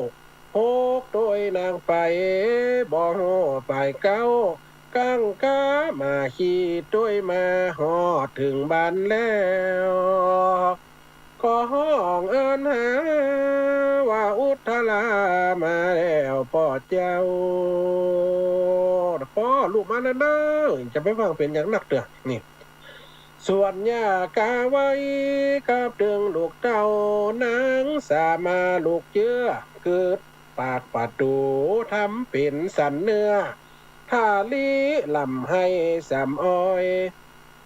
หกโต้ยนางไป บ่ฮู้ปายเก๊า กังก๋ามาขี่โต้ยมาฮอดเถิงบ้านแล้ว ก็ฮ้องเอิ้นหาว่าอุทธรามาแล้วป้อเจ้า ป้อลูกมาแล้วเน่อ จะไปฟังเป๋นหยังนักเตื้อ นี่ ส่วนย่ากาไว้กับเถิงลูกเต้า นางสามาลูกเจื้อ เกิดปากประตู๋ ทำเป๋นสันเนื้อ ถ้าลี้ลำไห้สำอ้อย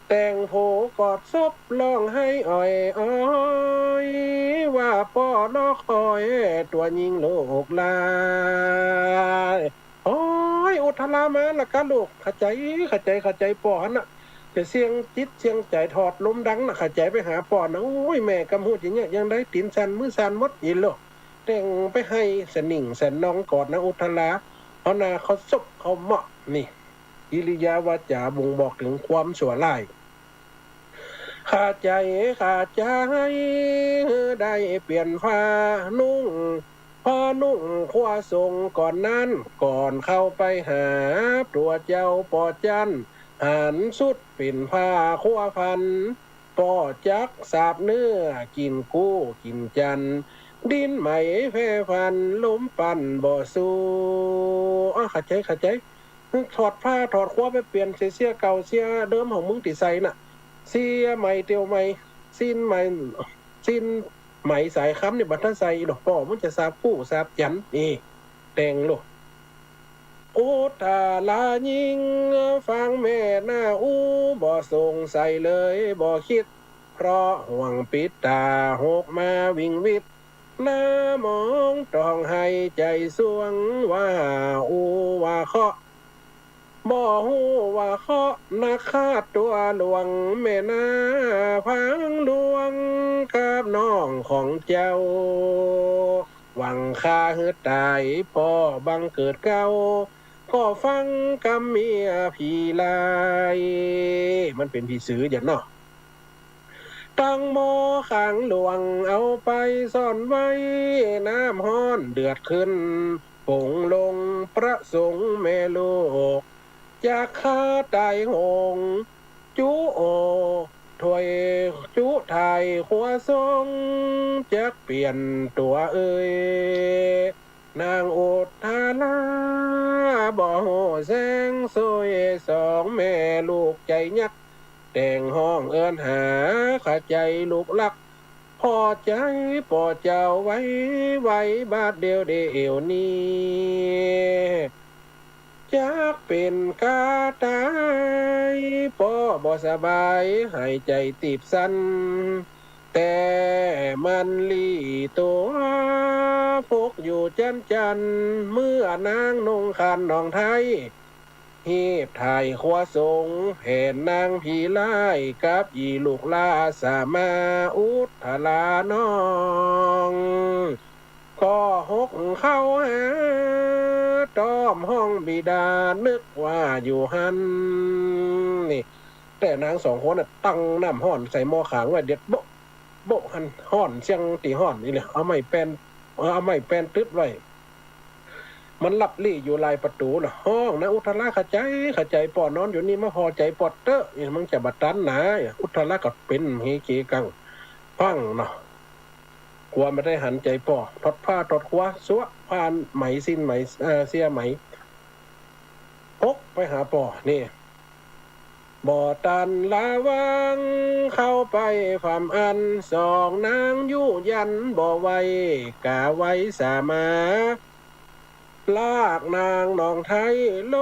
แต่งโผกอดศพร้องไห้อ้อยอ้อย ว่าป้อลอกอ้อยตั๋วญิงลูกหลาย โอ๊ย อุทธรามาละกาลูก ขะใจ๋ ขะใจ๋ ขะใจ๋ป้อหั้นน่ะ จะเสียงจิตเสียงใจ๋ถอดลมดังน่ะ ขะใจ๋ไปหาป้อน่ะ โอ๊ย แม่กำฮู้จะเยียะหยังได้ ตี๋นสั่นมือสั่นหมด อีโล แต่งไปไห้สะหนิ่งสะหนองกอดนางอุทธรา เอาหน้าเข้าซบเข้าเมาะ นี่ กิริยาวาจ๋าบ่งบอกเถิงความชั่วร้าย ข้าใจ๋ ข้าใจ๋ ได้เปลี่ยนผ้านุ่ง ผ้านุ่งคว้าส่งก่อนนั้น ก่อนเข้าไปหาตั๋วเจ้าป้อจั้น หันสุดเป๋นผ้าคว้าพัน ป้อจักสาบเนื้อ กิ๋นกู้กิ๋นจัน ดิ้นไหมแผ่ฟัน ลมปั่นบ่สู้ อ้อ ข้าใจ๋ ข้าใจ๋ ถอดผ้าถอดคว้าไปเปลี่ยนใส่เสื้อเก่าเสื้อเดิมของมึงตี้ใส่น่ะ เสื้อใหม่เตียวใหม่ สิ้นใหม่ สิ้นไหมสายคำนี่บ่ทันใส่ดอก ป้อมึงจะสาบกู้สาบจัน นี่ แต่งลูก อุทธราญิงฟังแม่หน้าอู้ บ่สงสัยเลยบ่คิด เพราะห่วงปิดต๋าหกมาวิงวิด หน้ามองต้องไห้ใจ๋ส่วง ว่าอู้ว่าเคราะห์ บ่ฮู้ว่าเคราะห์นักฆ่าตั๋วหลวง แม่หน้าผางหลวงกับน้องของเจ้า หวังฆ่าหื้อต๋าย ป้อบังเกิดเก๊า ก็ฟังกำเมียผีร้าย มันเป๋นผีสือหยังเนาะ ตั้งหม้อข้างหลวงเอาไปซ่อนไว้ น้ำฮ้อนเดือดขึ้น ปลงประสงค์แม่ลูก จักฆ่าต๋ายโหง จุ โอ ถ้วย จุถ่ายครัวสง จักเปลี่ยนตั๋วเอ่ย นางอุทารา บ่ฮู้แสง ซ่วยสองแม่ลูกใจ๋ยัก แต่งฮ้องเอิ้นหา ขะใจ๋ลูกฮัก ผ่อใจ๋ป้อเจ้าไวๆ บาดเดี่ยวเดี๋ยวนี้ จักเป๋นก๋าต๋าย ป้อบ่สบาย หายใจ๋ตีบสั้น แต่มันลี้ตั๋ว ปกอยู่จั๊นจัน เมื่อนางนงครรภ์หนองไท้ ฮีบถ่ายครัวสง แผนนางผีร้าย กับอี่ลูกหล้าสามา อุทาราน้อง ก็หกเข้าหา ต้อมฮ้องบิดา นึกว่าอยู่หั้น นี่ แต่นางสองคนน่ะ ตั้งน้ำฮ้อนใส่หม้อขางไว้ เดือดโบ๊ะ โบ๊ะหั้น ฮ้อนเสี้ยงตี้ฮ้อนนี่แหละ เอาไม้แป้น เอาไม้แป้นตึ๊ดไว้ มันลับลี้อยู่ลายประตู๋น่ะ ฮ้อง นางอุทารา ขะใจ๋ ขะใจ๋ ป้อนอนอยู่นี่ มาผ่อใจ๋ป้อเต๊อะ นี่มันจะบ่ตันหนา อุทาราก็เป๋นเฮเกกัง ฟังเนาะ กั๋วบ่ได้หันใจ๋ป้อ ถอดผ้าถอดครัว ซัวผ้าไหมสิ้นไหม เอ่อ เสี้ยไหม ปกไปหาป้อ นี่ บ่ตันละวัง เข้าไปฝ่ำอั้น สองนางยุยันบ่ไหว ก๋าไวสามา ลากนางนองไท้ ล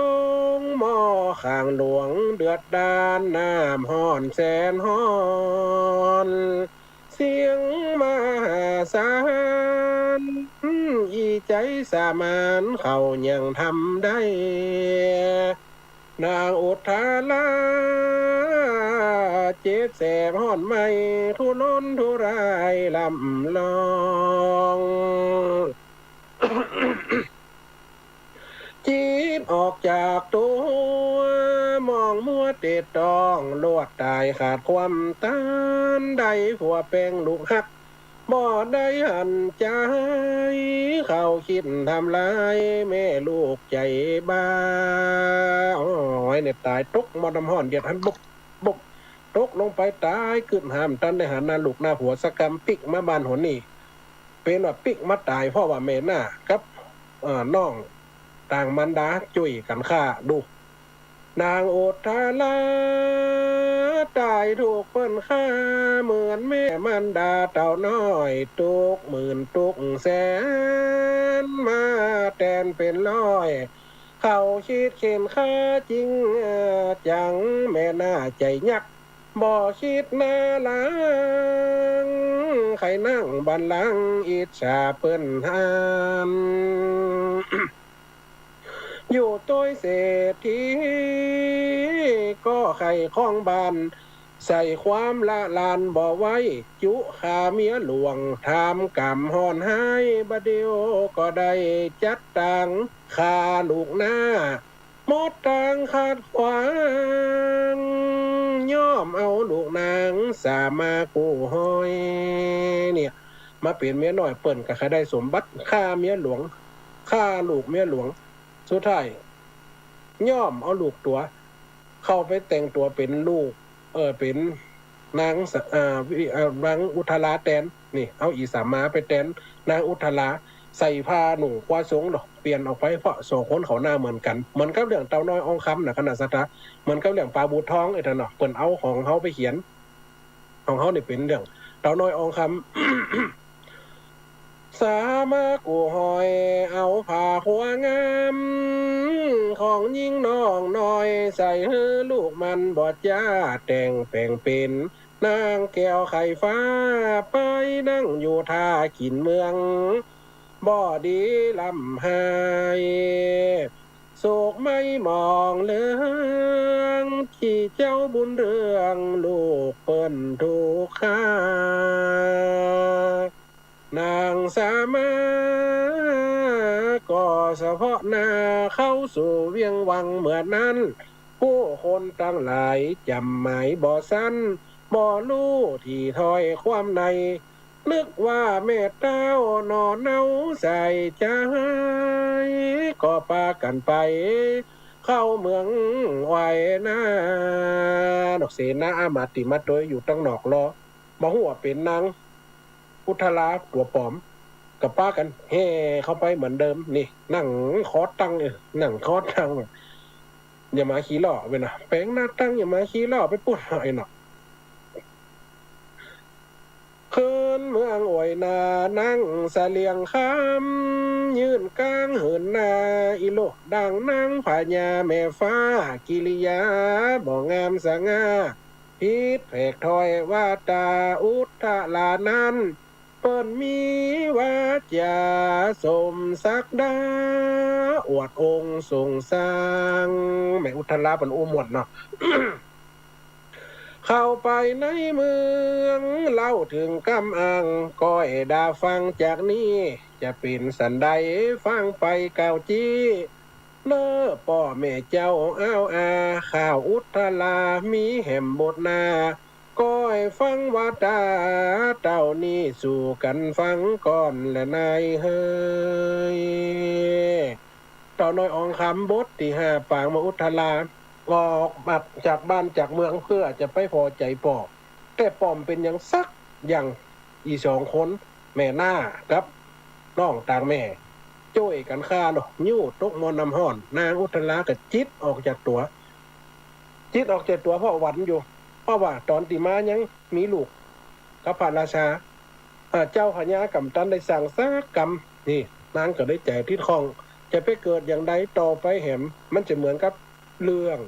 งหม้อขางหลวง เดือดดาลน้ำฮ้อนแสนฮ้อน เสียงมหาศาล อี่ใจ๋สามานเขายังทำได้ นางอุทารา เจ็บแสบฮ้อนไหม้ ทุรนทุรายล่ำลอง จิตออกจากตั๋ว มองมัวเตะต้อง ลวดต๋ายขาดความตัน ได้ผัวแป๋งลูกฮัก บ่ได้หันใจ๋ เข้าคิดทำลาย แม่ลูกใจ๋บ้า โอ้ย เนี่ยต๋ายตกหม้อน้ำฮ้อนเดือดหั้น บุบ บุบ ตกลงไปต๋ายกึ๊ด หาตันได้หันหน้าลูกหน้าผัวสักกำ ปิ๊กมาบ้านหนนี่ เป๋นว่าปิ๊กมาต๋าย เพราะว่าแม่หน้ากับ เอ่อ น้องต่างมารดาจุ้ยกั๋นฆ่า ดู นางอุทารา ต๋ายถูกเปิ้นฆ่า เหมือนแม่มารดาเต้าน้อย ตุ๊กหมื่นตุ๊กแสน มาแตนเป๋นร้อย เขาคิดเข็นฆ่าจริงจัง แม่หน้าใจ๋ยัก บ่คิดหน้าหลัง ใค่นั่งบัลลังก์อิจฉาเปิ้นหั้น อยู่ตวยเศรษฐี ก็ใค่ครองบ้าน ใส่ความละลานบ่ไหว จุฆ่าเมียหลวง ทำกรรมฮ้อนฮ้าย บ่าเดี่ยวก็ได้จัดตาง ฆ่าลูกหน้า หมดตางขัดขวาง ย่อมเอาลูกนางสามากู้ฮ้อย เนี่ย มาเป๋นเมียน้อยเปิ้นก็ใค่ได้สมบัติ ฆ่าเมียหลวง ฆ่าลูกเมียหลวง สุดท้าย ย่อมเอาลูกตั๋ว เข้าไปแต่งตั๋วเป๋นลูก เอ่อ เป๋นนางสะ เอ่อ วิ เอ่อ นางอุทาราแตน นี่ เอาอี่สามาไปแตนนางอุทารา ใส่ผ้าหนุ่งครัวสงเนาะ เปลี่ยนออกไป เพราะสองคนเขาหน้าเหมือนกั๋น เหมือนกับเรื่องเต่าน้อยอองคำน่ะ ขนาดศรัทธา เหมือนกับเรื่องป๋าบู่ทอง ไอ้ตันเนาะ เปิ้นเอาของเฮาไปเขียน ของเฮานี่เป๋นเรื่องเต่าน้อยอองคำ สามากู้ฮ้อย เอาผ้าครัวงาม ของญิงน้องน้อย ใส่หื้อลูกมันบ่จ้า แต่งแป๋งเป๋นนางแก้วไข่ฟ้า ไปนั่งอยู่ท่ากิ๋นเมือง บ่ดีล่ำฮ้าย โศกไหม้หมองเหลือง ขี้เจ้าบุญเรือง ลูกเปิ้นถูกฆ่า นางสามา ก็สะเพาะหน้า เข้าสู่เวียงวังเมื่อนั้น ผู้คนตังหลายจ๋ำหมายบ่สั้น บ่ฮู้ถี่ถ้อยความใน นึกว่าแม่เต้าหน่อเนาใส่ใจ๋ ก็ปากั๋นไปเข้าเมืองไหวนา นอกเสนาอามาตย์ตี้มาตวยอยู่ตังนอกลอ บ่ฮู้ว่าเป๋นนางอุทาราตั๋วป๋อม ก็ปากั๋นแห่เข้าไปเหมือนเดิม นี่ นั่งคอตัง เออ นั่งคอตัง อย่ามาขี้ล้อเว้ยนะ แป๋งหน้าตัง อย่ามาขี้ล้อไปปู๊ด ไอ้เนาะ ขึ้นเมืองไหวนา นั่งเสลียงคำ ยื่นก๋างเหินหน้า อี้ลุกดังนางพญาแม่ฟ้า กิริยาบ่งามสง่า ผิดแผกถ้อยวาตา อุทารานั้น เปิ้นมีวาจาสมศักดา อวดองค์ทรงสร้าง แม่อุทาราเปิ้นอู้ม่วนเนาะ เข้าไปในเมือง เล่าเถิงกำอ่าง ก้อยดาฟังจากนี้ จะเป๋นสันใดฟังไปกล่าวจี้ เน้อป้อแม่เจ้าอ้าวอา ข้าอุทารามีแหมบทนา ก้อยฟังวาตาเต้านี้ สู่กั๋นฟังก่อนแลนายเฮย เต้าน้อยอองคำบทตี้ห้า ปางแม่อุทารา ออกมาจากบ้านจากเมืองเปื้อจะไปผ่อใจ๋ป้อ แต่ป้อบ่เป๋นหยังสักอย่าง อี่สองคน แม่น้ากับน้องต่างแม่ จ้วยกั๋นฆ่าเนาะ หิ้วตกหม้อน้ำฮ้อน นางอุทาราก็จิตออกจากตั๋ว จิตออกจากตั๋วเพราะหวั่นอยู่ เพราะว่าต๋อนตี้มายังมีลูกกับพระราชา อ่า เจ้าพญาก่ำตันได้สั่งสักกำ นี่ นางก็เลยใจ๋ติดข้อง จะไปเกิดอย่างใดต่อไปแหม มันจะเหมือนกับเรื่อง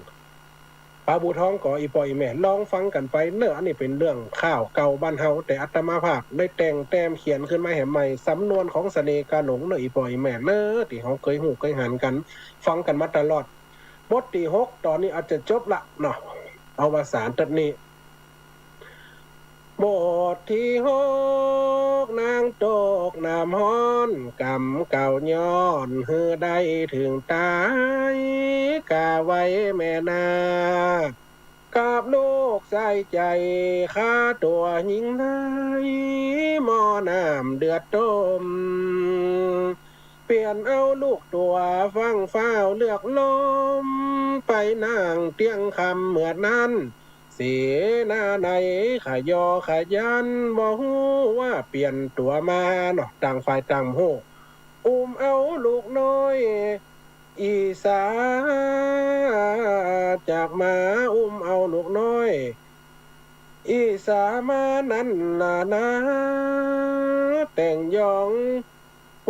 ปลาบู่ทองก่อ อี่ป้ออี่แม่ ลองฟังกั๋นไปเน้อ อันนี้เป๋นเรื่องข่าวเก่าบ้านเฮา แต่อาตมาภาพได้แต่งแต้มเขียนขึ้นมาแหมใหม่ สำนวนของเสน่ห์กาหลงเน้อ อี่ป้ออี่แม่เน้อ ตี้เฮาเกยฮู้เกยหันกั๋น ฟังกั๋นมาตลอด บทตี้หก ต๋อนนี้อาจจะจบละเนาะ เอาวสานตั๊ดนี้ บทตี้หก นางตกน้ำฮ้อน ก๋ำเก่าย้อนหื้อได้เถิงต๋าย กาไว้แม่นา กับลูกใส่ใจ๋ ฆ่าตั๋วญิงใน หม้อน้ำเดือดต้ม เปลี่ยนเอาลูกตั๋วฟั่งฟ้าวเลือกลม ไปนั่งเตียงคำเมื่อนั้น เสนาในขยอขยัน บ่ฮู้ว่าเปลี่ยนตั๋วมาเนาะ ต่างฝ่ายต่างบ่ฮู้ อุ้มเอาลูกน้อย อีสา จากมาอุ้มเอาลูกน้อย อีสามานั้นนานา แต่งยอง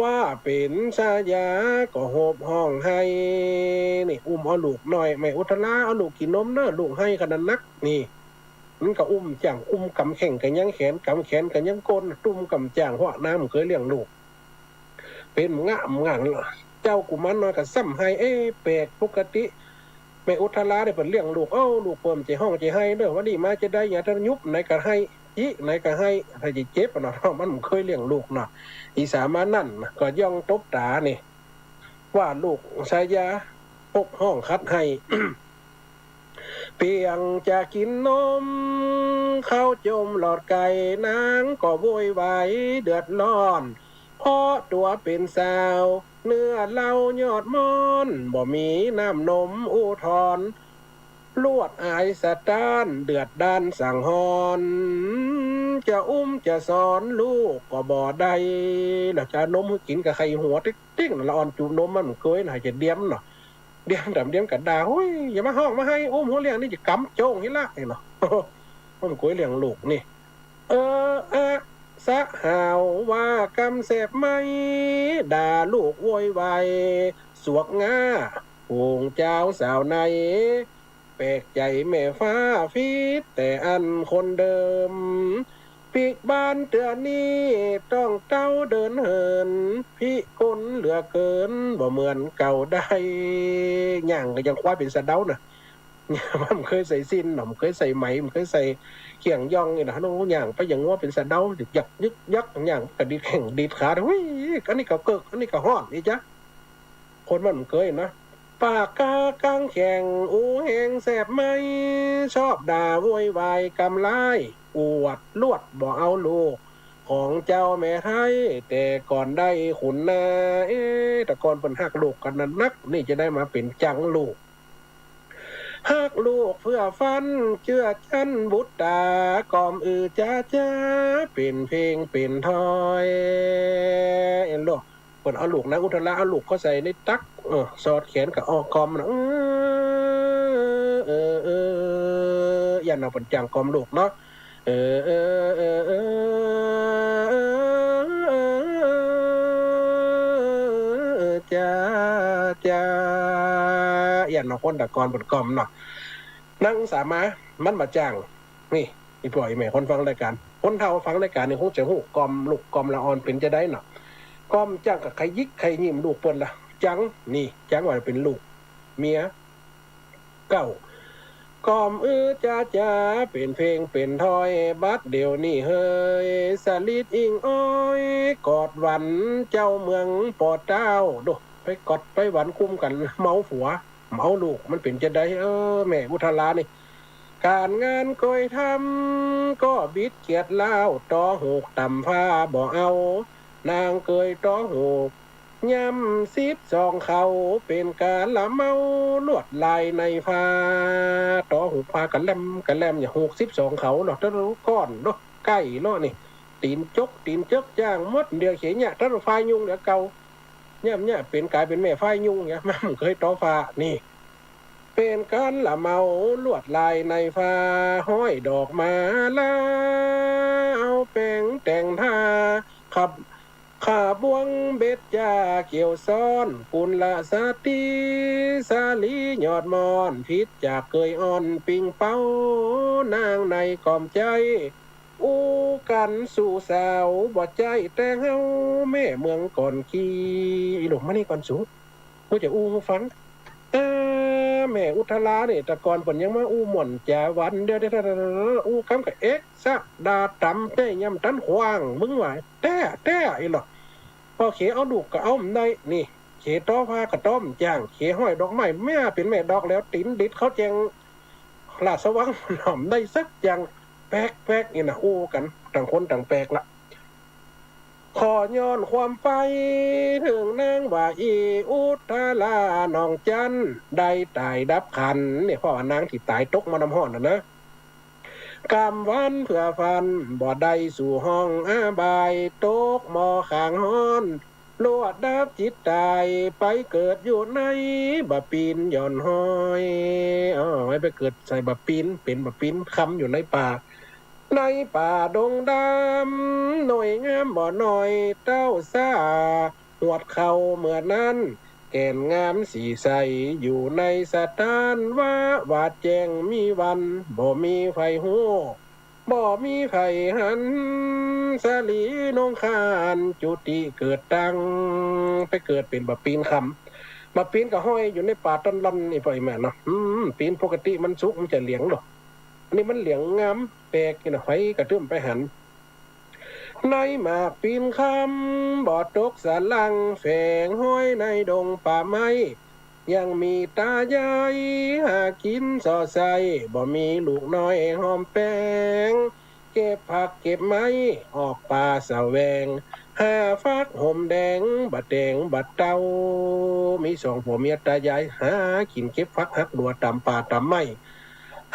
ว่าเป๋นชายา ก็หบฮ้องไห้ นี่ อุ้มเอาลูกน้อย แม่อุทาราเอาลูกกิ๋นนมเน้อ ลูกไห้ขนาดนัก นี่ มันก็อุ้มจ้าง อุ้มก๋ำแข้งก็ยังแขน ก๋ำแขนก็ยังก้น ตุ้มก๋ำจ้าง เพราะนางบ่เกยเลี้ยงลูก เป๋นหม้องะหม้องะ เจ้ากุมารน้อยก็ซ้ำไห้ เอ๊ะ แปลก ปกติแม่อุทาราเนี่ยเปิ้นเลี้ยงลูก เอ้า ลูกเปิ้นบ่ใจ้ฮ้องบ่ใจ้ไห้เน้อ วันนี้มาจาใด ยามต้านยุบไหนก็ไห้ จิไหนก็ไห้ ถ้าจะเจ็บอะเนาะ มันบ่เกยเลี้ยงลูกเนาะ อีสามานั้นก็ย่องตบต๋านี่ ว่าลูกชายา หบฮ้องขัดไห้ เปียงจะกิ๋นนม เข้าจมหลอดไก่ นางก็โวยวายเดือดร้อน เพราะตั๋วเป๋นสาว เนื้อเหล้ายอดม่อน บ่มีน้ำนมอุทธรณ์ ลวดอายสะต๊าน เดือดด้านสังหรณ์ จะอุ้มจะสอนลูกก็บ่ได้ แล้วจะเอานมหื้อกิ๋นก็ไข้หัวติ๊งๆ ละอ่อนจูบนมมันบ่เกยนะ จะเดียมเนาะ เดียมดำเดียมกะด่า โฮ้ย อย่ามาฮ้องมาไห้ อุ้มหื้อเลี้ยงนี่จะก๋ำโจ้งหิ้นละ เนาะ มันบ่เกยเลี้ยงลูกนี่ เอออะ สะหาวว่ากำแสบไหม ด่าลูกโวยวาย สวกง่า ฝูงจาวสาวใน แปลกใจ๋แม่ฟ้า ผิดแต่อันคนเดิม ปิ๊กบ้านเตื้อนี้ ต้องเต๊าเดินเหิน พิกลเหลือเกิน บ่เหมือนเก่าได้ ย่างก็ยังควายเป๋นสะเดาเนาะ มันบ่เกยใส่สิ้นเนาะ บ่เกยใส่ไหม บ่เกยใส่เครื่องย่องนี่นะ เนาะ ย่างไปอย่างงัวเป๋นสะเดา ยึกยักยึกยัก ย่างกระดิกแข้งดีดขา หุย อันนี้ก็เกิก อันนี้ก็ฮ้อน นี่จ๊ะ คนมันบ่เกยนะ ปากกากางแข้ง อู้แฮงแสบไหม ชอบด่าโวยวายกำลาย อวดลวดบ่เอาลูก ของเจ้าแม่ไทย แต่ก่อนได้ขุนนา เอ๊ะ แต่ก่อนเปิ้นฮักลูกกั๋นนัก นี่จะได้มาเป๋นจังลูก ฮักลูกเฟื่อฟัน เจื้อจั้นบุตต๋า ก่อมอือจ๊าจ๊า เป๋นเพลงเป๋นทอย เห็นบ่ เปิ้นเอาลูกนางอุทรา เอาลูกเข้าใส่ในตัก เออ สอดแขนก็ออกก่อมนะ เออ เออ เออ เออ เออ อย่างเนาะ เปิ้นจังก่อมลูกเนาะ เออ เออ เออ เออ จ๊า จ๊า อย่างเนาะ คนแต่ก่อนเปิ้นก่อมเนาะ นางสามา มันบ่าจ้าง นี่ อี่ป้ออี่แม่คนฟังรายก๋าน คนเฒ่าฟังรายก๋านนี่คงจะฮู้ ก่อมลูกก่อมละอ่อนเป๋นจาใดเนาะ ก่อมจั้งก็ใค่หยิกใค่ยิ้มลูกเปิ้นละ จัง นี่ จังว่าเป๋นลูกเมียเก่า ก่อมอือจ๊าจ๊า เป๋นเพลงเป๋นทอย บัดเดี๋ยวนี้เฮย สะหลิดอิงอ้อย กอดหวันเจ้าเมืองปอเต้า โด ไปกอดไปหวันกุมกั๋น เมาผัว เมาลูก มันเป๋นจาใด เออ แม่อุทรานี่ ก๋านงานเกยทำ ก็บิดเกียจล้าว ตอหูกต่ำฟ้าบ่เอา นางเกยตอหูก ย่ำสิบสองเขา เป๋นก๋านละเมา ลวดลายในผ้า ตอหูกผ้ากะแล่มกะแล่ม อย่างหูกสิบสองเขาเนาะ ตะลุก้อนเนาะ ใก้เนาะนี่ ตี๋นจก ตี๋นเจิกจ้างหมด เดี่ยวเขยะ ตะลุฟ้ายุงเดี่ยวเก่า ย่ำเยะ เป๋นก๋ายเป๋นแม่ฟ้ายุงเนี่ย มันเกยตอผ้า นี่ เป๋นก๋านละเมา ลวดลายในผ้า ฮ้อยดอกมาลา เอาแป๋งแต่งทา ขับ ขาบวงเบญจาเกี่ยวซ้อน กุลสตรี สาลียอดม่อน ผิดจากเกยอ่อน ปิงเป้า นางในก่อมใจ๊ อู้กั๋นสู่สาว บ่ใจ้แต่เฮา แม่เมืองก่อนกี้ อีหลงมานี่ก่อนสู กูจะอู้หื้อฟัง เออ แม่อุทรานี่ แต่ก่อนเปิ้นยังมาอู้ม่วนจ๋าหวาน เดี๋ยวๆๆๆ อู้กำก็เอกซะ ด่าต๋ำ แต๊ยังบ่ตันขว้าง มึงว่า แต๊ แต๊ อีหลอ พอเขเอาลูกก็เอาบ่ได้ นี่ เขตอผ้าก็ตอบ่จ้าง เขฮ้อยดอกไม้ แม่เป๋นแม่ดอกแล้ว ตี๋นดิดเข้าแจง ราชวัง หนอมได้สักอย่าง แปลกๆ นี่นะ อู้กั๋น ต่างคนต่างแปลกละ ขอย้อนความใฝ่ เถิงนางว่าอี้ อุทราน้องจั๊น ได้ต๋ายดับขัน เนี่ย เพราะว่านางตี้ต๋ายตกหม้อน้ำฮ้อนน่ะนะ กำวันเผื่อฟัน บ่ได้สู่ห้องอาบาย ตกหม้อข้างฮ้อน ลวดดับจิตต๋าย ไปเกิดอยู่ในบ่าปีนหย่อนฮ้อย อ๋อ ไปเกิดใส่บ่าปีน เป๋นบ่าปีนคำอยู่ในป่า ในป่าดงดำ หน่วยงามบ่น้อย เต้าซ่า หวดเข่าเมื่อนั้น แก่นงามสีใส อยู่ในสถานว่า หวาดแจ้งมีวัน บ่มีใผฮู้ บ่มีใผหัน สาลีนงคาน จุติเกิดตั้ง ไปเกิดเป๋นบ่าปีนคำ บ่าปีนก็ฮ้อยอยู่ในป่าต้นล่อน อี่ป้ออี่แม่เนาะ อืม ปีนปกติมันสุกมันจะเหลียงดอก อันนี้มันเหลียงงามแปลกนี่นะ ใผก็ตึ้มไปหัน ในหมากปีนคำ บ่ตกสะหลัง แฝงฮ้อยในดงป่าไม้ ยังมีต๋ายาย หากิ๋นส่อใส้ บ่มีลูกน้อยหอมแปง เก็บผักเก็บไม้ ออกป่าแสวง หาฟักหอมแดง บ่าแต๋งบ่าเต้า มีสองผัวเมียต๋ายาย หากิ๋นเก็บฟักฮักดัวต๋ามป่าต๋ามไม้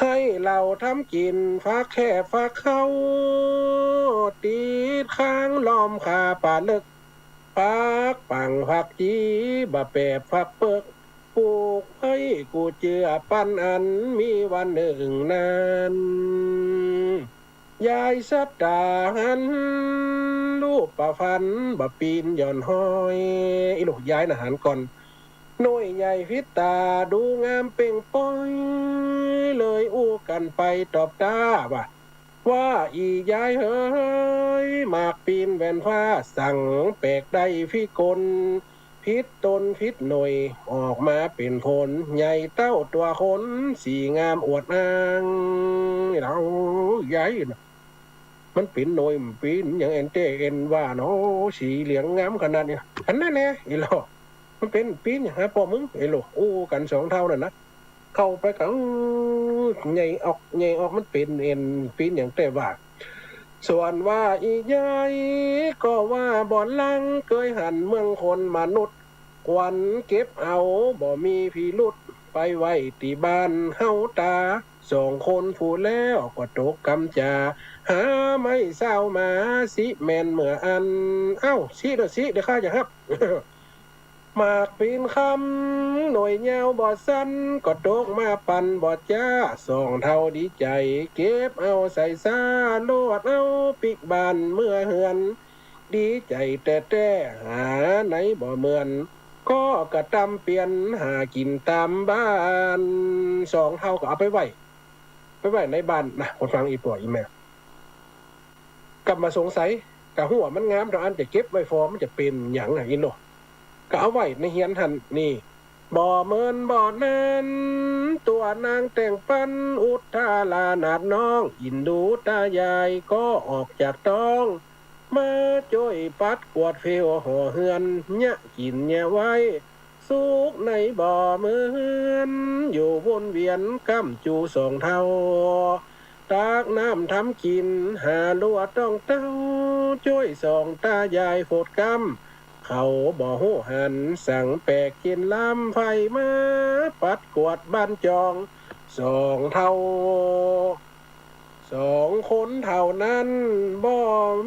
ไห้เหล้าทำกิ๋น ฟักแค่ฟักเข้า ติดค้างล้อมคาป่าเลิก ฟักปังฟักจี บ่าแปบฟักเปิ๊ก ปลูกไว้กู้เจื้อปันอัน มีวันนึ่งนั้น ยายสัตตาหัน รูปประพันธ์ บ่าปีนหย่อนฮ้อย อี่ลูกยายน่ะหันก่อน หน่วยใหญ่พิษต๋า ดูงามเป่งป้อย เลยอู้กั๋นไปตอบต้าว่า ว่าอี่ยายเหย หมากปีนแหวนฟ้า สังแปลกได้พิกล พิษตนพิษหน่วย ออกมาเป๋นผล ใหญ่เต้าตั๋วคน สีงามอวดอ้าง นี่นะ โอ้ ยายน่ะ มันเป๋นหน่วย มันเป๋นหยังแอ่นแต๊แอ่นว่าเนาะ สีเหลืองงามขนาดนี้ อันนั้นแหละ อี่หลอ มันเป๋นปีนหยังหาป้อมึง อี่หลอ อู้กั๋นสองเฒ่านั่นนะ เข้าไปก็ อื้อ ใหญ่ออก ใหญ่ออก มันเป๋นแอ่นปีนหยังแต๊ว่า ส่วนว่าอี่ยายก็ว่าบ่ลัง เกยหันเมืองคนมนุษย์ ขวัญเก็บเอาบ่มีพิรุธ ไปไว้ตี้บ้านเฮาต๋า สองคนผู้แล้วก็ตกกำจ๋า หาไม้เศร้ามา สิแม่นเมื่ออั้น เอ้า สิเด้อ สิเด้อ ข้าจะฮับ หมากปีนคำหน่วยยาวบ่สั้น ก็ตกมาปันบ่จ๊า สองเฒ่าดีใจ๋ เก็บเอาใส่ซ้า โลดเอาปิ๊กบ้านเมือเฮือน ดีใจ๋แต๊ๆ หาไหนบ่เหมือน ก็กระตำเปลี่ยนหากิ๋นต๋ามบ้าน สองเฒ่าก็เอาไปไว้ ไปไว้ในบ้านนะ คนฟังอี่ป้ออี่แม่ กลับมาสงสัย กะหัวมันงามเต้าอั้น จะเก็บไว้ฟอมันจะเป๋นหยังอะ อี้เนาะ ก็เอาไว้ในเฮือนหั้นนี่ บ่เหมินบ่นาน ตัวนางแต่งปัน อุทารานาดน้อง อินดูต๋ายายก็ออกจากต๊อง มาจ้วยปัดกวาดเฟลห่อเฮือน เยียะกิ๋นเยียะไว้ สุขในบ่เหมือน อยู่วนเวียนก้ำจู๋สองเฒ่า ตักน้ำทำกิ๋น หาลัวต้องเต้า จ้วยสองต๋ายายโผดกำ เขาบ่ฮู้หัน สังแปลกเจ๋นล้ำ ใผมาปัดกวาดบ้านจอง สองเฒ่า สองคนเฒ่านั้น บ่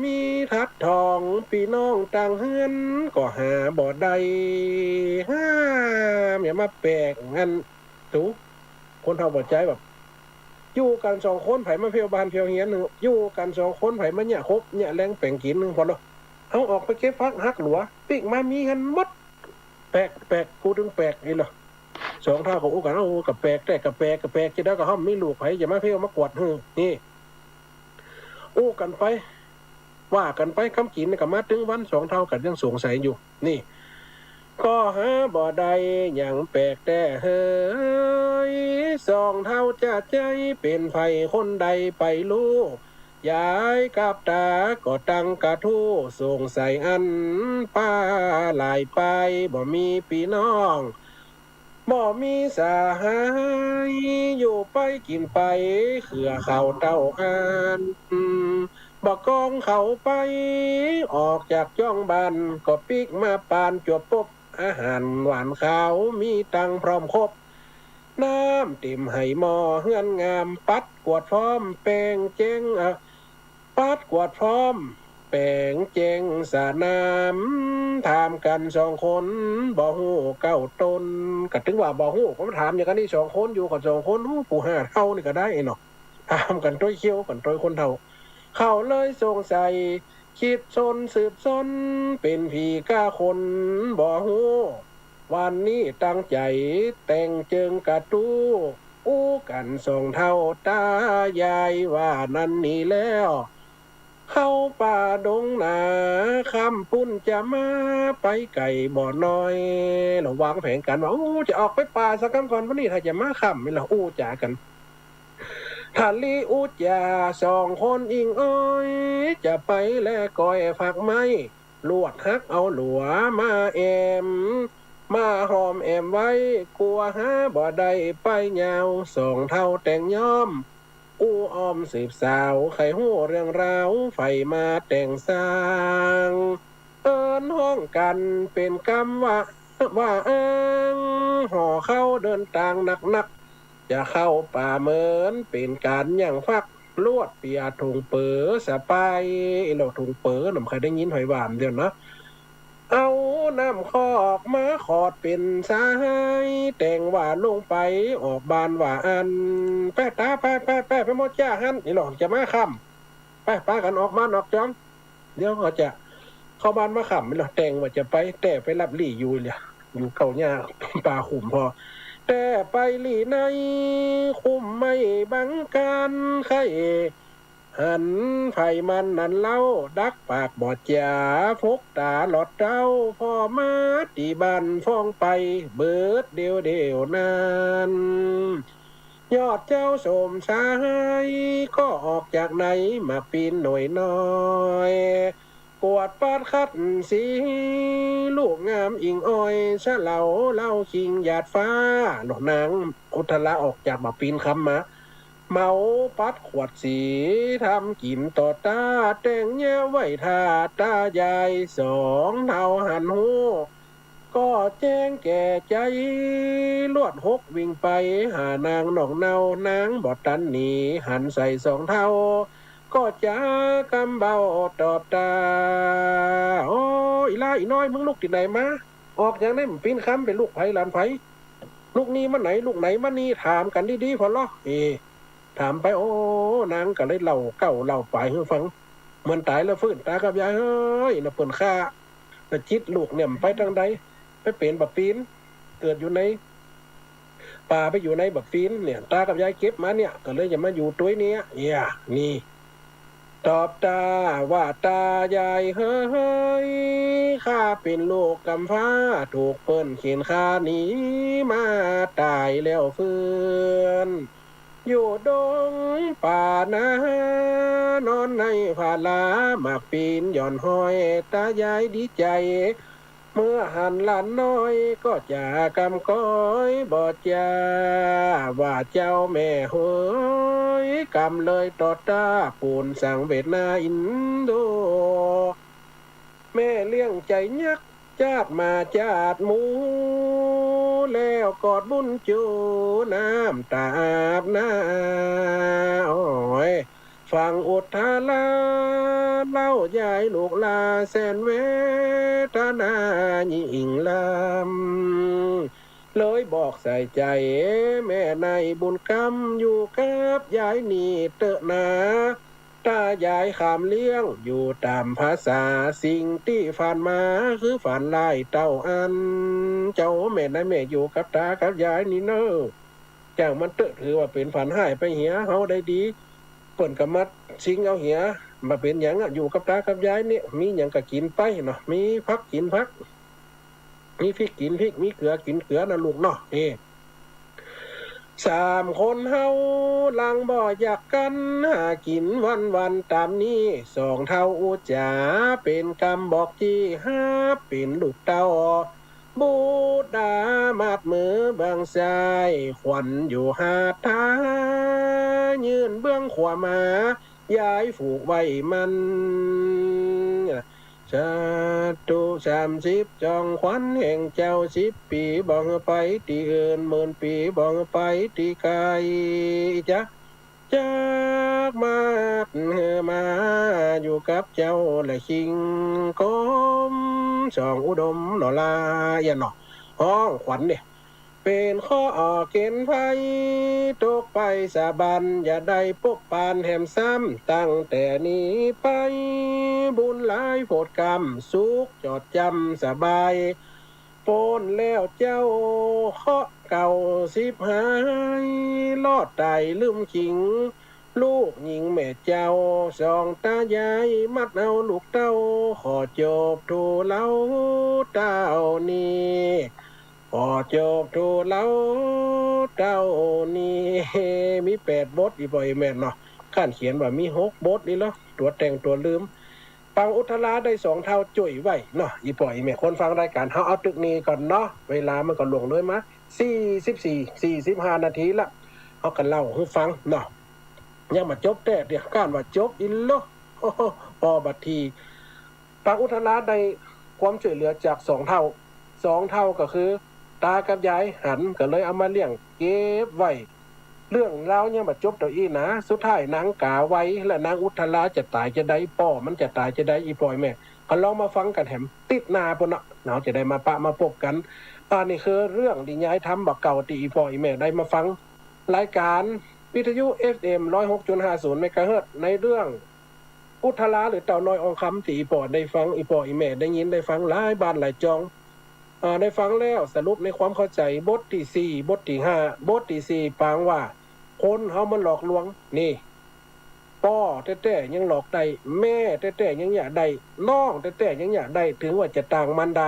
มีทัดทอง ปี้น้องต่างเฮือนก็หาบ่ได้ ห้ามอย่ามาแปลกอั้น ตู๋ คนเฒ่าบ่ใจ๋แบบ อยู่กั๋นสองคน ใผมาเฟลบ้านเฟลเฮือน อยู่กั๋นสองคน ใผมาเยียะคบเยียะแลงแป๋งกิ๋น เฮาออกไปเก็บผักหักหลัว ปิ๊กมามีหั้นหมด แปลก แปลก กูตึงแปลก อี้เนาะ สองเฒ่าก็อู้กั๋น เอ้า ก็แปลกแต๊ ก็แปลก ก็แปลก จะได้ก็ห้ามมีลูก ใผจะมาเฟลมากวาดหื้อ นี่ อู้กั๋นไป ว่ากั๋นไป ค่ำกิ๋นก็มาตึงวัน สองเฒ่าก็ยังสงสัยอยู่ นี่ ก็หาบ่ได้หยังแปลกแต๊เหย สองเฒ่าจะใจ๊เป๋นใผคนใดไปฮู้ ยายกับต๋าก็ตั้งกระทู้ สงสัยอั้นปาหลายไป บ่มีปี้น้อง บ่มีสหาย อยู่ไปกิ๋นไป เขือเขาเต้าอั้น บ่กองเขาไป ออกจากจ้องบ้าน ก็ปิ๊กมาปานจวบปบ อาหารหวานคาว มีตังพร้อมครบ น้ำเต๋มไหหม้อเฮือนงาม ปัดกวาดพร้อมแป๋งแจ๋ง เอ่อ ปัดกวาดพร้อมแป๋งแจ๋งสะหนาม ถามกั๋นสองคน บ่ฮู้เก้าต๋น ก็ตึงว่าบ่ฮู้ ก็มาถามอย่างกั๋นนี่สองคน อยู่กั๋นสองคน ฮู้ ผู้ห้าเฒ่านี่ก็ได้เนาะ ถามกั๋นตวยเคี้ยวกั๋นตวยคนเฒ่า เขาเลยสงสัย คิดซนสืบซน เป๋นผีก้าคนบ่ฮู้ วันนี้ตั้งใจ๋แต่งเจิงกระทู้ อู้กั๋นสองเฒ่าต๋ายายว่านั้นนี้แล้ว เข้าป่าดงนา ค่ำปุ้นจะมา ไปไกลบ่น้อย แล้ววางแผนกั๋นว่า โอ้ จะออกไปป่าสักกำก่อน วันนี้ถ้าจะมาค่ำนี่ละ อู้จ๋ากั๋น ทะลีอู้จ๋าสองคนอิงอ้อย จะไปแลก้อยฝักไม้ ลวดหักเอาหลัวมาแอม มาห้อมแอมไว้ กั๋วหาบ่ได้ไปยาว สองเฒ่าแต่งย้อม อู้อ้อมสืบสาว ใค่ฮู้เรื่องราว ใผมาแต่งสร้าง เอิ้นฮ้องกั๋นเป๋นกำว่า ว่าอ้าง ห่อข้าวเดินตางหนักๆ จะเข้าป่าเหมินเป๋นก๋านย่างฟัก ลวดเปียถุงเป๋อสะปาย เอ้า ถุงเป๋อ บ่เคยได้ยินไผว่าเดี๋ยวนะ เอาน้ำคอกมาขอดเป๋นสหาย แต่งว่าลงไปออกบ้านว่าอั้น ไปต๋า ไป ไป ไป ไปหมดจ้าหั้น นี่หรอ จะมาค่ำ ไป ปากั๋นออกบ้านออกจอง เดี๋ยวเขาจะเข้าบ้านมาค่ำ นี่หรอ แต่งว่าจะไป แต่ไปลับลี้อยู่เลย อยู่เก๊าหญ้าป่าคุ้มพอ แต่ไปลี้ในคุ้มไม้บังก๋าน ใค่หันไผมันนั้นเล่า ดักปากบ่จ๋า ฟกต๋าหลอดเต้า ผ่อมาตี้บ้านฟ้องไป เบิดเดี่ยวเดี่ยวนั้น ยอดเจ้าสมชาย ก็ออกจากในมาปีนหน่วยน้อย กวาดปัดขัดสี ลูกงามอิงอ้อย สะเหลาเล่าคิงหยาดฟ้า หลวงนางอุทาราออกจากบ่าปีนคำมา เหมาปัดขวดสี ทำกิ๋นต่อต๋า แต่งเยียะไว้ถ้าต๋ายายสองเฒ่าหันฮู้ ก็แจ้งแก่ใจ๋ ลวดหกวิ่งไปหานางนอกเนา นางบ่ตันหนี หันใส่สองเฒ่า ก็จ๋ากำเบ้าตอบต๋า โอ้ อี่หล้าอี่น้อย มึงลุกตี้ไหนมา ออกหยังได้บ่าปี้นค่ำ เป๋นลูกใผหลานใผ ลูกนี่มาไหน ลูกไหนมานี่ ถามกั๋นดีๆ พ่อเลาะ เอ ถามไป โอ้ นางก็เลยเล่าเก๊าเล่าป๋ายหื้อฟัง เหมือนต๋ายแล้วฟื้น ต๋ากับยายเฮย นะเปิ้นฆ่า นะจิตลูกเนี่ยมันไปตางใด ไปเป๋นบ่าปี้น เกิดอยู่ในป่า ไปอยู่ในบ่าปี้นเนี่ย ต๋ากับยายเก็บมาเนี่ย ก็เลยจะมาอยู่ตวยเนี่ย เนี่ย นี่ ตอบต๋าว่า ต๋ายายเฮย ข้าเป๋นลูกกำพร้า ถูกเปิ้นเข็นฆ่าหนีมาต๋ายแล้วฟื้น อยู่ดงป่านา นอนในผาลา หมากปี้นหย่อนห้อย ต๋ายายดีใจ๋ เมื่อหันหลานน้อย ก็จ๋ากำก๊อยบ่จ๋า ว่าเจ้าแม่เฮย กำเลยตอบต๋า ปูนสังเวทนาอินโด แม่เลี้ยงใจ๋ยักษ์ จาติหมาจาติหมู แล้วกอดบุญจู น้ำต๋าอาบหน้า โอ้ย ฟังอุทารา เล่ายายลูกหล้า แสนเวทนายิ่งล้ำ เลยบอกใส่ใจ๋ แม่ในบุญกำ อยู่กับยายนี่เต๊อะนา ต๋ายายขามเลี้ยง อยู่ต๋ามภาษา สิ่งตี้ฝันมา คือฝันร้ายเต้าอั้น เจ้าแม่ในแม่อยู่กับต๋ากับยายนี่เน่อ จ้างมันเต๊อะ ถือว่าเป๋นฝันฮ้ายไปเหีย เฮาได้ดี เปิ้นก็มาสิงเอาเหีย บ่าเป๋นหยังอะ อยู่กับต๋ากับยายเนี่ย มีหยังก็กิ๋นไปเนาะ มีผักกิ๋นผัก มีพริกกิ๋นพริก มีเกลือกิ๋นเกลือนะลูกเนาะ เอ สามคนเฮาหลังบ่อยากกั๋น หากิ๋นวันๆ ต๋ามนี้ สองเฒ่าอู้จา เป๋นกำบอกจี้ ฮับเป๋นลูกเต้า บุตรามัดมือเบื้องซ้าย ขวัญอยู่หาดทา ยื่นเบื้องขวามา ยายผูกไว้มั่น สาธุสามสิบ จองขวัญแห่งเจ้า สิบปี๋บ่หื้อไปตี้อื่น หมื่นปี๋บ่หื้อไปตี้ไก๋ จ๊ะ จักมัดหื้อมา อยู่กับเจ้าและคิงกม สองอุดมหนอลา เอี้ยเนาะ ฮ้องขวัญเนี่ย เป๋นข้อเก๋ณฑ์ไพ ตกไปสาบาน อย่าได้ปบปานแหมซ้ำ ตั้งแต่นี้ไป บุญหลายโผดกำ สุขจอดจำสบาย ป๊นแล้วเจ้า เคราะห์เก่าสิบหาย รอดต๋ายลืมคิง ลูกญิงแม่เจ้า สองต๋ายาย มัดเอาลูกเต้า ขอจบทูลเล่าเต้านี้ ขอจบทูลเล่าเต้านี้ มีแปดบท อี่ป้ออี่แม่เนาะ ก้านเขียนว่ามีหกบทนี่เหรอ ตั๋วแต่งตั๋วลืม ปางอุทาราได้สองเฒ่าจ้วยไว้เนาะ อี่ป้ออี่แม่คนฟังรายก๋าน เฮาเอาตึกนี้ก่อนเนาะ เวลามันก็ล่วงเลยมา สี่สิบสี่ สี่สิบห้านาทีละ เฮาก็เล่าหื้อฟังเนาะ ยังบ่จบแต๊ เดี๋ยวก้านว่าจบอีกเหรอ ปอบัดที ปางอุทาราได้ความจ้วยเหลือจากสองเฒ่า สองเฒ่าก็คือต๋ากับยายหัน ก็เลยเอามาเลี้ยงเก็บไว้ เรื่องราวยังบ่จบเต้าอี้นา สุดท้ายนางก๋าไวและนางอุทาราจะต๋ายจาใด ป้อมันจะต๋ายจาใด อี่ป้ออี่แม่ ก็ลองมาฟังกั๋นแหมติ๊ดหน้าปู้นเนาะ เฮาจะได้มาปะมาปบกั๋น อันนี้คือเรื่องตี้ยายทำบ่าเก่าตี้อี่ป้ออี่แม่ได้มาฟัง รายก๋านวิทยุ เอฟเอ็ม ร้อยหกจุดห้าศูนย์ เมกะเฮิรตซ์ ในเรื่อง อุทาราหรือเต่าน้อยอองคำตี้อี่ป้อได้ฟัง อี่ป้ออี่แม่ได้ยินได้ฟังหลายบ้านหลายจอง อ่า ได้ฟังแล้วสรุปในความเข้าใจ๋ บทตี้สี่ บทตี้ห้า บทตี้สี่ ปางว่า คนเฮามันหลอกลวง นี่ ป้อแต๊ๆ ยังหลอกได้ แม่แต๊ๆ ยังเยียะได้ น้องแต๊ๆ ยังเยียะได้ เถิงว่าจะต่างมารดา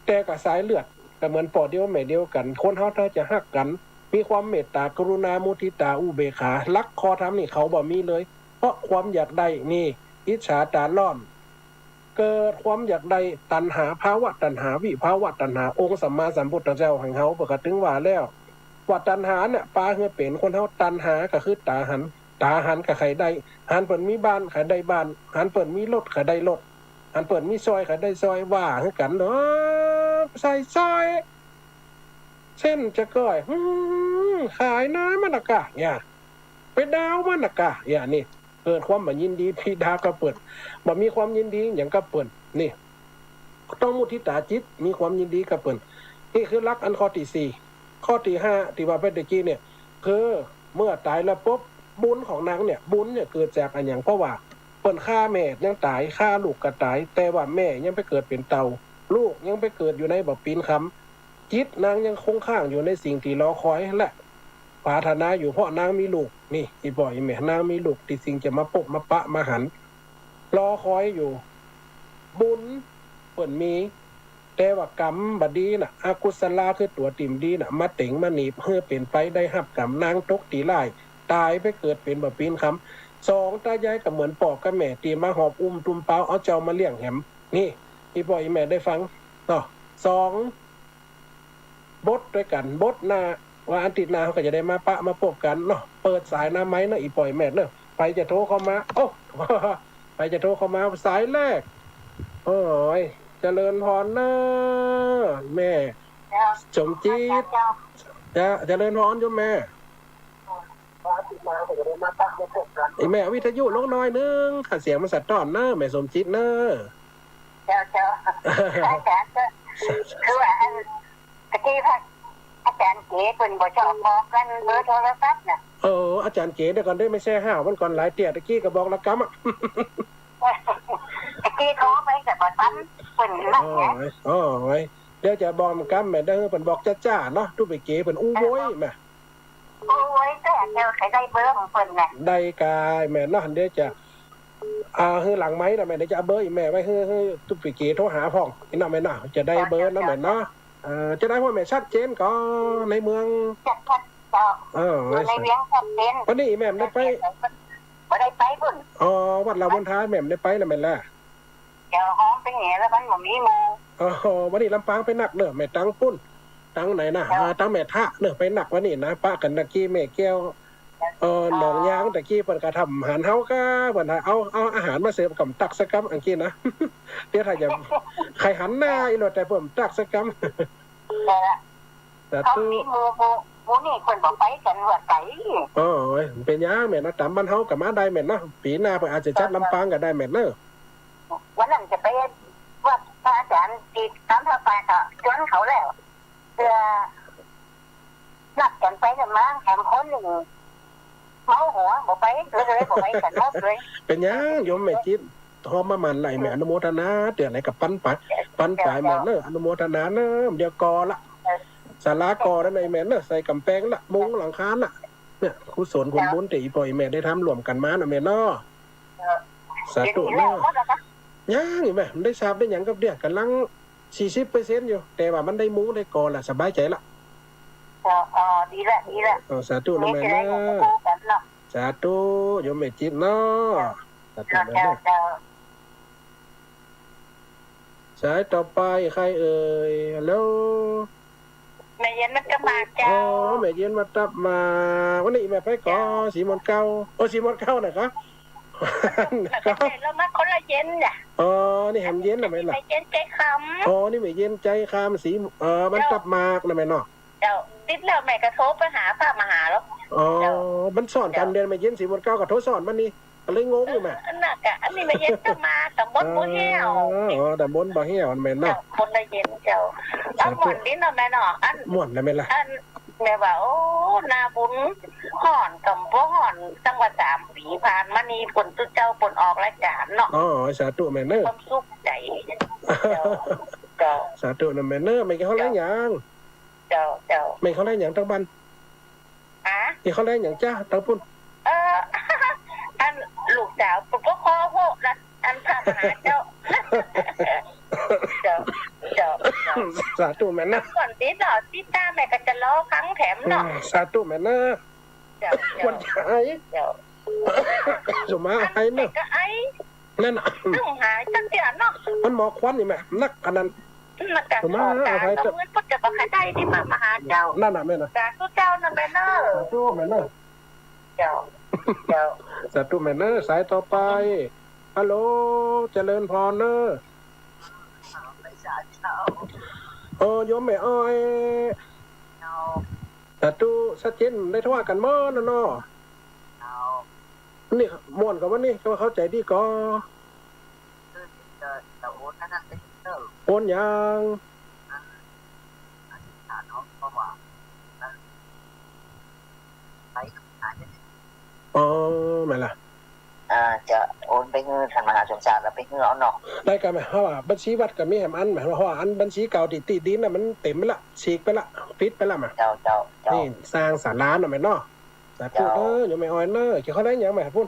แต่ก็สายเลือด ก็เหมือนป้อเดียวแม่เดียวกั๋น คนเฮาถ้าจะฮักกั๋น มีความเมตต๋า กรุณา มุทิตา อุเบกขา หลักข้อธรรมนี่เขาบ่มีเลย เพราะความอยากได้นี่ อิจฉาต๋าร้อน เกิดความอยากได้ ตัณหา ภาวะตัณหา วิภาวะตัณหา องค์สัมมาสัมพุทธเจ้าแห่งเฮาเปิ้นก็ตึงว่าแล้ว ว่าตัณหาเนี่ย ปาหื้อเป๋นคนเฮา ตัณหาก็คือต๋าหัน ต๋าหันก็ใค่ได้ หันเปิ้นมีบ้านก็ได้บ้าน หันเปิ้นมีรถก็ได้รถ หันเปิ้นมีสร้อยก็ได้สร้อย ว่าหื้อกั๋นเนาะ ใส่สร้อย เส้นจะก้อย อืม ขายน้อยมันน่ะกะ เนี่ย ไปดาวมันน่ะกะ เนี่ย นี่ เกิดความบ่ยินดีปีดากับเปิ้น บ่มีความยินดีหยังกับเปิ้น นี่ ต้องมุทิตาจิต มีความยินดีกับเปิ้น นี่คือหลักอันข้อตี้สี่ ข้อตี้ห้า ตี้ว่าไปตะกี้เนี่ย คือเมื่อต๋ายแล้วปุ๊บ บุญของนางเนี่ย บุญเนี่ยเกิดจากอะหยัง เพราะว่าเปิ้นฆ่าแม่ยังต๋าย ฆ่าลูกก็ต๋าย แต่ว่าแม่ยังไปเกิดเป๋นเต่า ลูกยังไปเกิดอยู่ในบ่าปีนคำ จิตนางยังคงค้างอยู่ในสิ่งตี้รอคอยและปรารถนาอยู่ เพราะนางมีลูก นี่ อี่ป้ออี่แม่ นางมีลูกตี้สิ่งจะมาปบมาปะมาหัน รอคอยอยู่ บุญเปิ้นมี แต่ว่ากรรมบ่ดีน่ะ อกุศละคือตั๋วตี้บ่ดีน่ะ มาเต็งมาหนีบ หื้อเป๋นไปได้ฮับกรรม นางตกตี้ร้าย ต๋ายไปเกิดเป๋นบ่าปีนคำ สอง ต๋ายายก็เหมือนป้อกับแม่ตี้มาหอบอุ้มตุ้มเป๊าเอาเจ้ามาเลี้ยงแหม นี่ อี่ป้ออี่แม่ได้ฟังเนาะ สอง บทตวยกั๋น บทหน้า ว่าอาทิตย์หน้าเฮาก็จะได้มาปะมาปบกั๋นเนาะ เปิดสายหน้าไมค์เนาะ อี่ป้ออี่แม่เนาะ ใผจะโทรเข้ามา โอ้ ใผจะโทรเข้ามา สายแรก โอ้ย เจริญพรเนาะแม่ เจ้า สมจิต เจ้า จ้ะ เจริญพรโยมแม่ อี่แม่เอาวิทยุลงหน้อยนึ่ง ข้าเสียงมันสะท้อนเนาะ แม่สมจิตเนาะ เจ้า เจ้า อาจ๋ารย์ก็ คือว่าอัน ตะกี้พระอาจ๋ารย์เก๋เปิ้นบ่ชอบบอกกั๋นเบอร์โทรศัพท์น่ะ เออ อาจ๋ารย์เก๋เดี๋ยวก่อนเด้อ แม่แซ่ห้าวมันก่อนหลายเตื้อ ตะกี้ก็บอกละกำอะ ตะกี้โทรไปก็บ่ตันเปิ้นนั่นไง โอ้ย โอ้ย เดี๋ยวจะบอกมันกำแม่เด้อ เปิ้นบอกจ้าๆ เนาะ ตุ๊ไปเก๋เปิ้นอู้โวยแม่ โอ้ย แต่เดี๋ยวใผได้เบอร์ของเปิ้นไง ได้กายแม่เนาะ เดี๋ยวจะ อ่า หื้อหลังไมค์นะแม่ เดี๋ยวจะเอาเบอร์อี่แม่ไว้หื้อ หื้อตุ๊ไปเก๋โทรหาพ่อง นี่เนาะแม่เนาะ จะได้เบอร์นะแม่เนาะ เออ จะได้ว่าแม่ชัดเจนก่อในเมือง ชัดๆ เจ้า เออ อยู่ในเวียงชัดเจน วันนี้อี่แม่ได้ไป บ่ได้ไปปุ้น อ๋อ วัดลาวมณฑาแม่ได้ไปนะแม่ละ เดี๋ยวฮ้องไปแหงแล้วมันบ่มีหมู่ อ๋อ วันนี้ลำปางไปนักเนอะ แม่ตังปุ้น ตังไหนนะ เจ้า อ่า ตังแม่ทะเนอะ ไปนักวันนี้นะ ปะกั๋นตะกี้แม่แก้ว เออ หนองยางตะกี้เปิ้นก็ทำอาหารเฮาก้า เปิ้นเอา เอาอาหารมาเสิร์ฟกำตักสักกำอังกี้นะ เดี๋ยวถ้าจะ ใค่หันหน้าอีโหลดแต่เปิ้นตักสักกำ นั่นแหละ สาธุ เขามีหมู่ หมู่ หมู่นี่เปิ้นบ่ไปกั๋นว่าไก๋ โอ้ย เป๋นหยังแม่เนาะ ต๋ามบ้านเฮาก็มาได้แม่เนาะ ปี๋หน้าเปิ้นอาจจะจัดลำปางก็ได้แม่เนาะ วันนั้นจะไปวัดพระอาจ๋ารย์ตี้ต๋ามพระป่าก็จวนเขาแล้ว เตื้อนัดกั๋นไปกั๋นมา แถมคนนึ่งเมาหัว บ่ไป เลย เลยบ่ไปกั๋นหมดเลย เป๋นหยังโยมแม่จิต ทอมมาหมั่นไหลแม่ อนุโมทนา เตื้อไหนก็ปันไป ปันไปแม่เนาะ อนุโมทนาเนาะ เดี๋ยวก่อละ เออ ศาลาก่อแล้วนะแม่เนาะ ใส่ก๋ำแปงละ มุงหลังคาละ เนี่ย กุศลผลบุญตี้อี่ป้ออี่แม่ได้ทำร่วมกั๋นมานะแม่เนาะ เออ สาธุเนาะ เดี๋ยวนี้แล้วหมดแล้วนะ ยังอีกแม่ มันได้สาบได้หยังกับเดี๋ยว ก่ำลัง สี่สิบเปอร์เซ็นต์ อยู่ แต่ว่ามันได้มุงได้ก่อละ สบายใจ๋ละ เออ เออ ดีละ ดีละ เออ สาธุนะแม่เนาะ มีจะได้มาคู่กั๋นเนาะ สาธุ โยมแม่จิตเนาะ สาธุ เจ้า นะ เจ้า เจ้า สายต่อไปใครเอ่ย ฮัลโหล แม่เย็นมาตับหมากเจ้า อ๋อ แม่เย็นมาตับหมาก วันนี้แม่ไปก่อ เจ้า สีม่วนเก้า โอ้ สีม่วนเก้าน่ะครับ แล้วมาคนละเย็นจ้ะ อ๋อ นี่แหมเย็นน่ะแม่ล่ะ แม่เย็นใจคำ อ๋อ นี่แม่เย็นใจคำ สี เอ่อ มัน เจ้า ตับหมากน่ะแม่เนาะ เจ้า ติดแล้วแม่ก็โทรไปหาพระมหาแล้ว อ๋อ เจ้า มันซ้อนกั๋น เจ้า เดี๋ยวแม่เย็นสีม่วนเก้าก็โทรซ้อนมันนี่ ก็เลยงงอยู่แม่ เออ อันนั้นกะ อันนี้แม่เย็นตับหมาก ต๋ามบนบ่าแห้ว อ๋อ ต๋ามบนบ่าแห้วแม่นเนาะ เจ้า คนละเย็นเจ้า สาธุ เอาม่วนดีเนาะแม่เนาะ อัน ม่วนนะแม่ล่ะ อัน แม่ว่า โอ้ หน้าบุญ ฮ้อนกำบ่ฮ้อน ตั้งว่าสามปี๋ผ่านมานี่ เปิ้นตุ๊เจ้าเปิ้นออกรายก๋านเนาะ อ๋อ สาธุแม่เนาะ ความสุขใจ๋ เจ้า เจ้า สาธุนะแม่เนาะ แม่กิ๋นข้าวแลงยัง เจ้า เจ้า แม่กิ๋นข้าวแลงยังตังบ้าน ฮะ กิ๋นข้าวแลงยังจ๊ะตังปุ้น เออ อันลูกสาวปุ้นก็ขอโหละ อันพระมหาเจ้า เจ้า เจ้า เจ้า สาธุแม่เนาะ ก่อนติดเนาะ ติดต๋ามแม่ก็จะรอฟังแถมเนาะ อืม สาธุแม่เนาะ เจ้า เจ้า วันจะหาย เจ้า สมมาหายเนาะ แม่ก็ไอ นั่นน่ะ ตึงหายจักเตื้อเนาะ มันหมอกควันนี่แม่ นักอันนั้น มันก็ มา ขอตา เอาไป ก็เหมือนพุทธเจ้าก็ได้ที่มา มาหาเจ้า นั่นน่ะแม่นะ สาธุเจ้านะแม่เนอะ สาธุแม่เนอะ เจ้า เจ้า สาธุแม่เนอะ สายต่อไป ฮัลโหล เจริญพรเนอะ เออ โยมแม่อ้อย เจ้า สาธุ ชัดเจน ได้โทรหากั๋นเมินแล้วเนาะ เจ้า นี่ม่วนกว่าวันนี้ ก็เข้าใจ๋ดีก่อ เออ จะ จะโอนอันนั้นไปเนอะ โอนยัง อัน อันนี้ถามเขา เพราะว่า ไปขาย อ๋อ แม่นละ อ่า จะโอนไปหื้อท่านมหาสมศักดิ์ แล้วไปหื้อเอาเนาะ ได้ก่ะแม่ เพราะว่าบัญชีวัดก็มีแหมอันแหม เพราะว่าอันบัญชีเก่าตี้ ตี้ดินน่ะมันเต็มไปละ ฉีกไปละ ปิดไปละแม่ เจ้า เจ้า เจ้า นี่สร้างศาลาน่ะแม่เนาะ สาธุ เจ้า เด้อ โยมแม่อ้อยเนอะ กิ๋นข้าวได้หยังแม่ปุ้น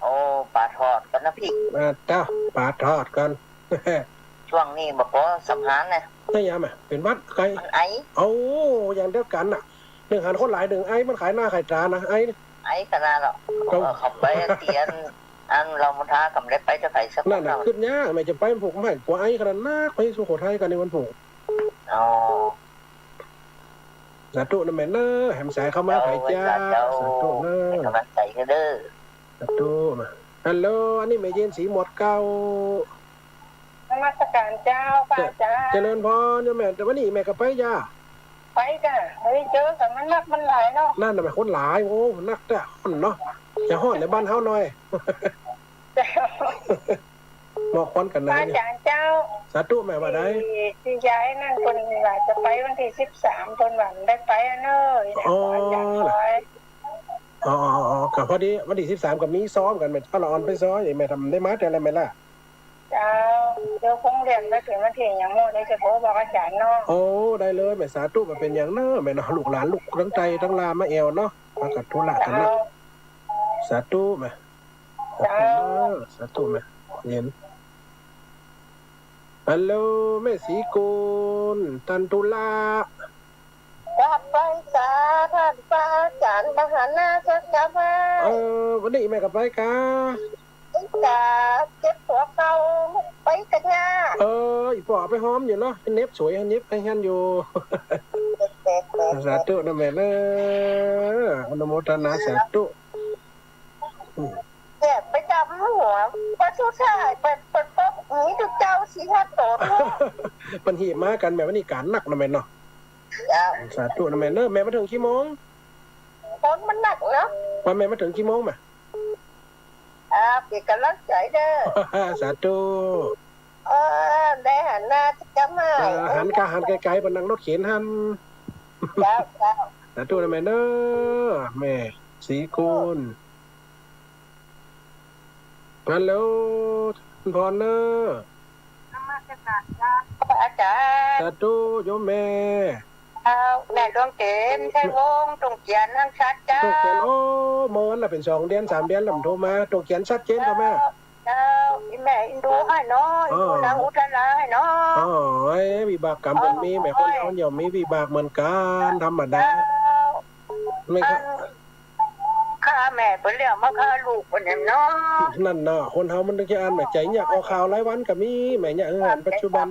โอ้ ป๋าทอดก่อนนะพี่ อ่า เจ้า ป๋าทอดก่อน ช่วงนี้บ่ปอสำหานนะ ได้หยังแม่ เป๋นหวัดไข้ มันไอ โอ้ อย่างเดียวกั๋นน่ะ นึ่งหันคนหลายนึ่งไอ มันขายหน้าขายต๋านะ ไอ ไอขนาดละ เจ้า เออ เขาไปเตียน อันเรามันท้ากับได้ไปจะไปสัก นั่นน่ะ คน ขึ้นยาก แม่จะไปวันพูก แม่กั๋วไอขนาดนัก ไปสุโขทัยกั๋นในวันพูก อ๋อ สาธุนะแม่เนอะ แหมสายเข้ามา เจ้า ไผจ๊ะ เจ้า สาธุเนอะ เป๋นก๋ำลังใจ๋หื้อเด้อ สาธุนะ ฮัลโหล อันนี้แม่เย็นศรีหมวดเก้า นมัสการเจ้า พระอาจ๋ารย์ เจริญพรโยมแม่ แต่วันนี้แม่ก็ไปจ้า ไปจ้ะ เฮ้ย เจอกั๋นมันนักมันหลายเนาะ นั่นน่ะแม่ คนหลาย โอ้ นักแต๊ฮ้อนเนาะ จะฮ้อนในบ้านเฮาหน่อย เจ้า หมอกควันกั๋นหนา พระอาจ๋ารย์เจ้า สาธุแม่ ว่าได้ ตี้ ตี้ยายนั่นเปิ้นว่าจะไปวันตี้สิบสาม เปิ้นว่าได้ไปอะเนอะ อ๋อ อาจ๋ารย์ น่ะ คอย อ๋อ อ๋อ อ๋อ ก็พอดีวันตี้สิบสามก็มีซ้อมกั๋น แม่ ถ้าละอ่อนไปซ้อม แม่ทำได้มาแต่ละแม่ละ เจ้า เดี๋ยวคงเลื่อนไปเถิงวันตี้หยังบ่ เดี๋ยวจะโทรบอกอาจ๋ารย์เนาะ โอ้ ได้เลยแม่ สาธุ บ่เป๋นหยังเนอะแม่เนาะ ลูกหลานลูกตังใต้ตังลาวมาแอ่วเนาะ พากั๋นธุระกั๋นเนาะ เจ้า สาธุแม่ เจ้า สาธุแม่ เย็น ฮัลโหล แม่ศรีกุล ตันธุระ กราบไหว้สาท่านพระอาจ๋ารย์มหานาถกรรม เออ วันนี้แม่ก็ไปกา ไปกา เจ็บหัวเข่า ไปกาเนี่ย เออ อี่ป้อไปฮ้อมอยู่เนาะ เหน็บสวย เหน็บหื้อหันอยู่ สาธุนะแม่เนอะ อนุโมทนาสาธุ อืม เนี่ย ไปจับหัว พระสุดท้าย เปิ้น เปิ้น เปิ้น มีตุ๊เจ้าสี่ห้าต๋น เปิ้นหีบมากั๋นแม่ วันนี้ก๋านนักนะแม่เนาะ เจ้า สาธุนะแม่เนอะ แม่มาเถิงกี่โมง คนมันนักเนาะ ว่าแม่มาเถิงกี่โมงแม่ อ่า เป๋นก๋ำลังใจ๋เด้อ สาธุ เออ ได้หันหน้าจะมา อ่า หันกะหันไก๋ๆ บ่นั่งรถเข็นหัน เจ้า เจ้า สาธุนะแม่เนอะ แม่ศรีกุล ฮัลโหล พรเนอะ นมัสการเจ้า พระอาจ๋ารย์ สาธุ โยมแม่ เจ้า แม่ดวงเกษ ไชยวงศ์ ตรงเจียน หังชัดเจ้า ตรงเจียน โอ้ เมินละเป๋นสองเดือนสามเดือนแล้วบ่โทรมา ตรงเจียนชัดเจนก่อแม่ เจ้า เจ้า อี่แม่อินดูหื้อเนาะ อ๋อ อินดูนางอุทราหื้อเนาะ อ๋อ เอ้ย วิบากกรรมเปิ้นมี แม่คนเฮาย่อมมีวิบากเหมือนกั๋น ธรรมดา เจ้า แม่ก็ อัน ฆ่าแม่เปิ้นแล้วมาฆ่าลูกเปิ้นแหมเนาะ นั่นเนาะ คนเฮามันต้องใจ้อันแม่ ใจ๋อยากออกข่าวรายวันก็มี แม่อยากหื้อหันปัจจุบัน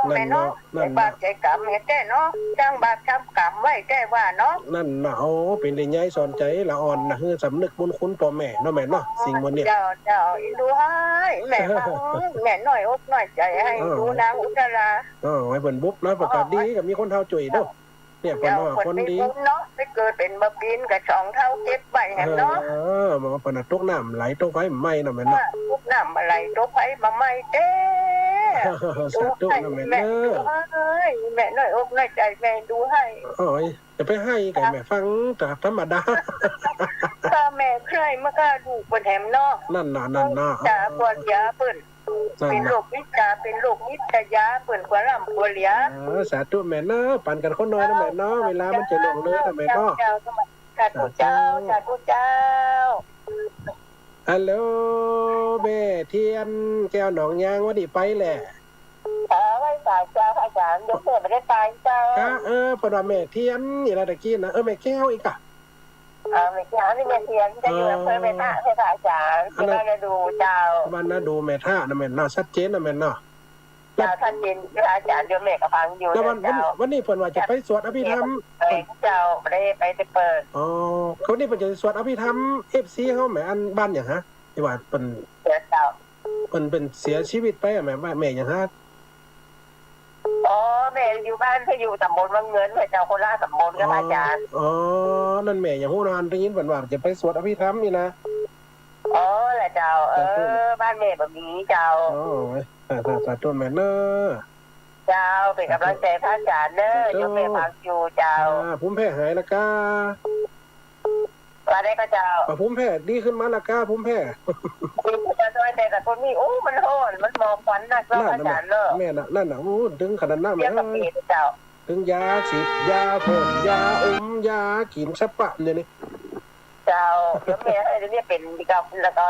แม่เนาะ นั่นเนาะ บาปใจ๋กรรมแม่แต๊เนาะ สร้างบาปทำกรรมไว้แต๊ว่าเนาะ นั่นเนาะ โอ้ เป๋นได้ใหญ่สอนใจ๋ละอ่อนนะ หื้อสำนึกบุญคุณป้อแม่เนาะแม่เนาะ สิ่งหมู่นี้ เจ้า เจ้า อินดูหื้อ แม่ฟัง แม่น้อยอกน้อยใจ๋ หื้อ อินดูนางอุทรา เออ หื้อเปิ้นบุกเนาะ ปกติก็มีคนเฒ่าจ้วยเนาะ เนี่ย เปิ้นว่าคนดี เจ้า เปิ้นมีบุญเนาะ ไปเกิดเป๋นบ่าปี๋นก็สองเฒ่าเก็บไว้แหมเนาะ เออ บ่าเปิ้นน่ะตกน้ำไหลตกไฟไหม้เนาะแม่เนาะ ตกน้ำบ่าไหลตกไฟบ่าไหม้แต๊ สาธุนะแม่เนอะ เอ้ย แม่น้อยอกน้อยใจ๋ แม่ดูหื้อ โอ้ย จะไปหื้อใก้แม่ฟัง แต่ธรรมดา ถ้าแม่ใค่มาฆ่าลูกเปิ้นแหมเนาะ นั่นน่ะ นั่นน่ะ จ๋ากั๋วเหลียเปิ้น นั่นน่ะ เป๋นโรคอิจฉา เป๋นโรคอิจฉา เปิ้นกั๋วร่ำกั๋วเหลีย เออ สาธุแม่เนอะ ปั๋นกั๋นคนหน่อยนะแม่เนาะ เวลามันจะล่วงเลยนะแม่เนาะ เจ้า เจ้า สาธุเจ้า สาธุเจ้า ฮัลโหล แม่เทียน แก้วหนองยาง วันนี้ไปแหละ เออ ไหว้สาเจ้าอาจ๋ารย์ เดี๋ยวเผื่อบ่ได้ไปเจ้า กะ เออ เปิ้นว่าแม่เทียน นี่ละตะกี้นะ เออ แม่แก้วอีกอะ อ่า แม่เทียน นี่แม่เทียน จะอยู่อำเภอแม่ทะ เออ เจ้าค่ะอาจ๋ารย์ อันนั้น ที่บ้านนาดูเจ้า บ้านนาดูแม่ทะนะแม่เนาะ ชัดเจนนะแม่เนาะ เจ้า ชัดเจน พระอาจารย์ โยมแม่ก็ฟังอยู่ แล้ววัน เจ้า วันนี้ วันนี้เปิ้นว่าจะไปสวดอภิธรรม เอ่อ เปิ้น เจ้า บ่ได้ไป ไปเปิด อ๋อ วันนี้เปิ้นจะสวดอภิธรรม เอฟซี เฮาแหม อันบ้านหยังฮะ ตี้ว่าเปิ้น เจ้า เปิ้น เปิ้นเสียชีวิตไปอะแหม แม่ แม่หยังฮะ อ๋อ แม่อยู่บ้าน เปิ้นอยู่ตำบลวังเงิน เจ้า คนละตำบลกับ อ๋อ อาจารย์ อ๋อ นั่นแม่หยังฮู้นะ ได้ยินเปิ้นว่าจะไปสวดอภิธรรมนี่นะ อ๋อ ละเจ้า เออ สาธุ บ้านแม่บ่มีเจ้า อ๋อ สาธุ สาธุ สาธุแม่เนาะ เจ้า เป๋นก๋ำลังใจ๋พระอาจ๋ารย์เน่อ สาธุ โยมแม่ฟังอยู่เจ้า อ่า ภูมิแพ้หายละก้า ว่าได้ก็เจ้า อ่า ภูมิแพ้ดีขึ้นมาละก้า ภูมิแพ้ ดีขึ้นมาหน้อย แต่ แต่คนนี้ โอ้ มันฮ้อน มันหมอกควันนักเนาะ นั่นน่ะ พระอาจ๋ารย์เนาะ แม่น่ะ นั่นน่ะ โอ้ เถิงขนาดนั้น เสียกับ เออ เป๋นเจ้า เถิงยาฉีด ยาพ่น ยาอม ยากิ๋นสะปะเดี๋ยวนี้ เจ้า โยมแม่เอ้ย เดี๋ยวนี้เป๋นกับ แล้วก็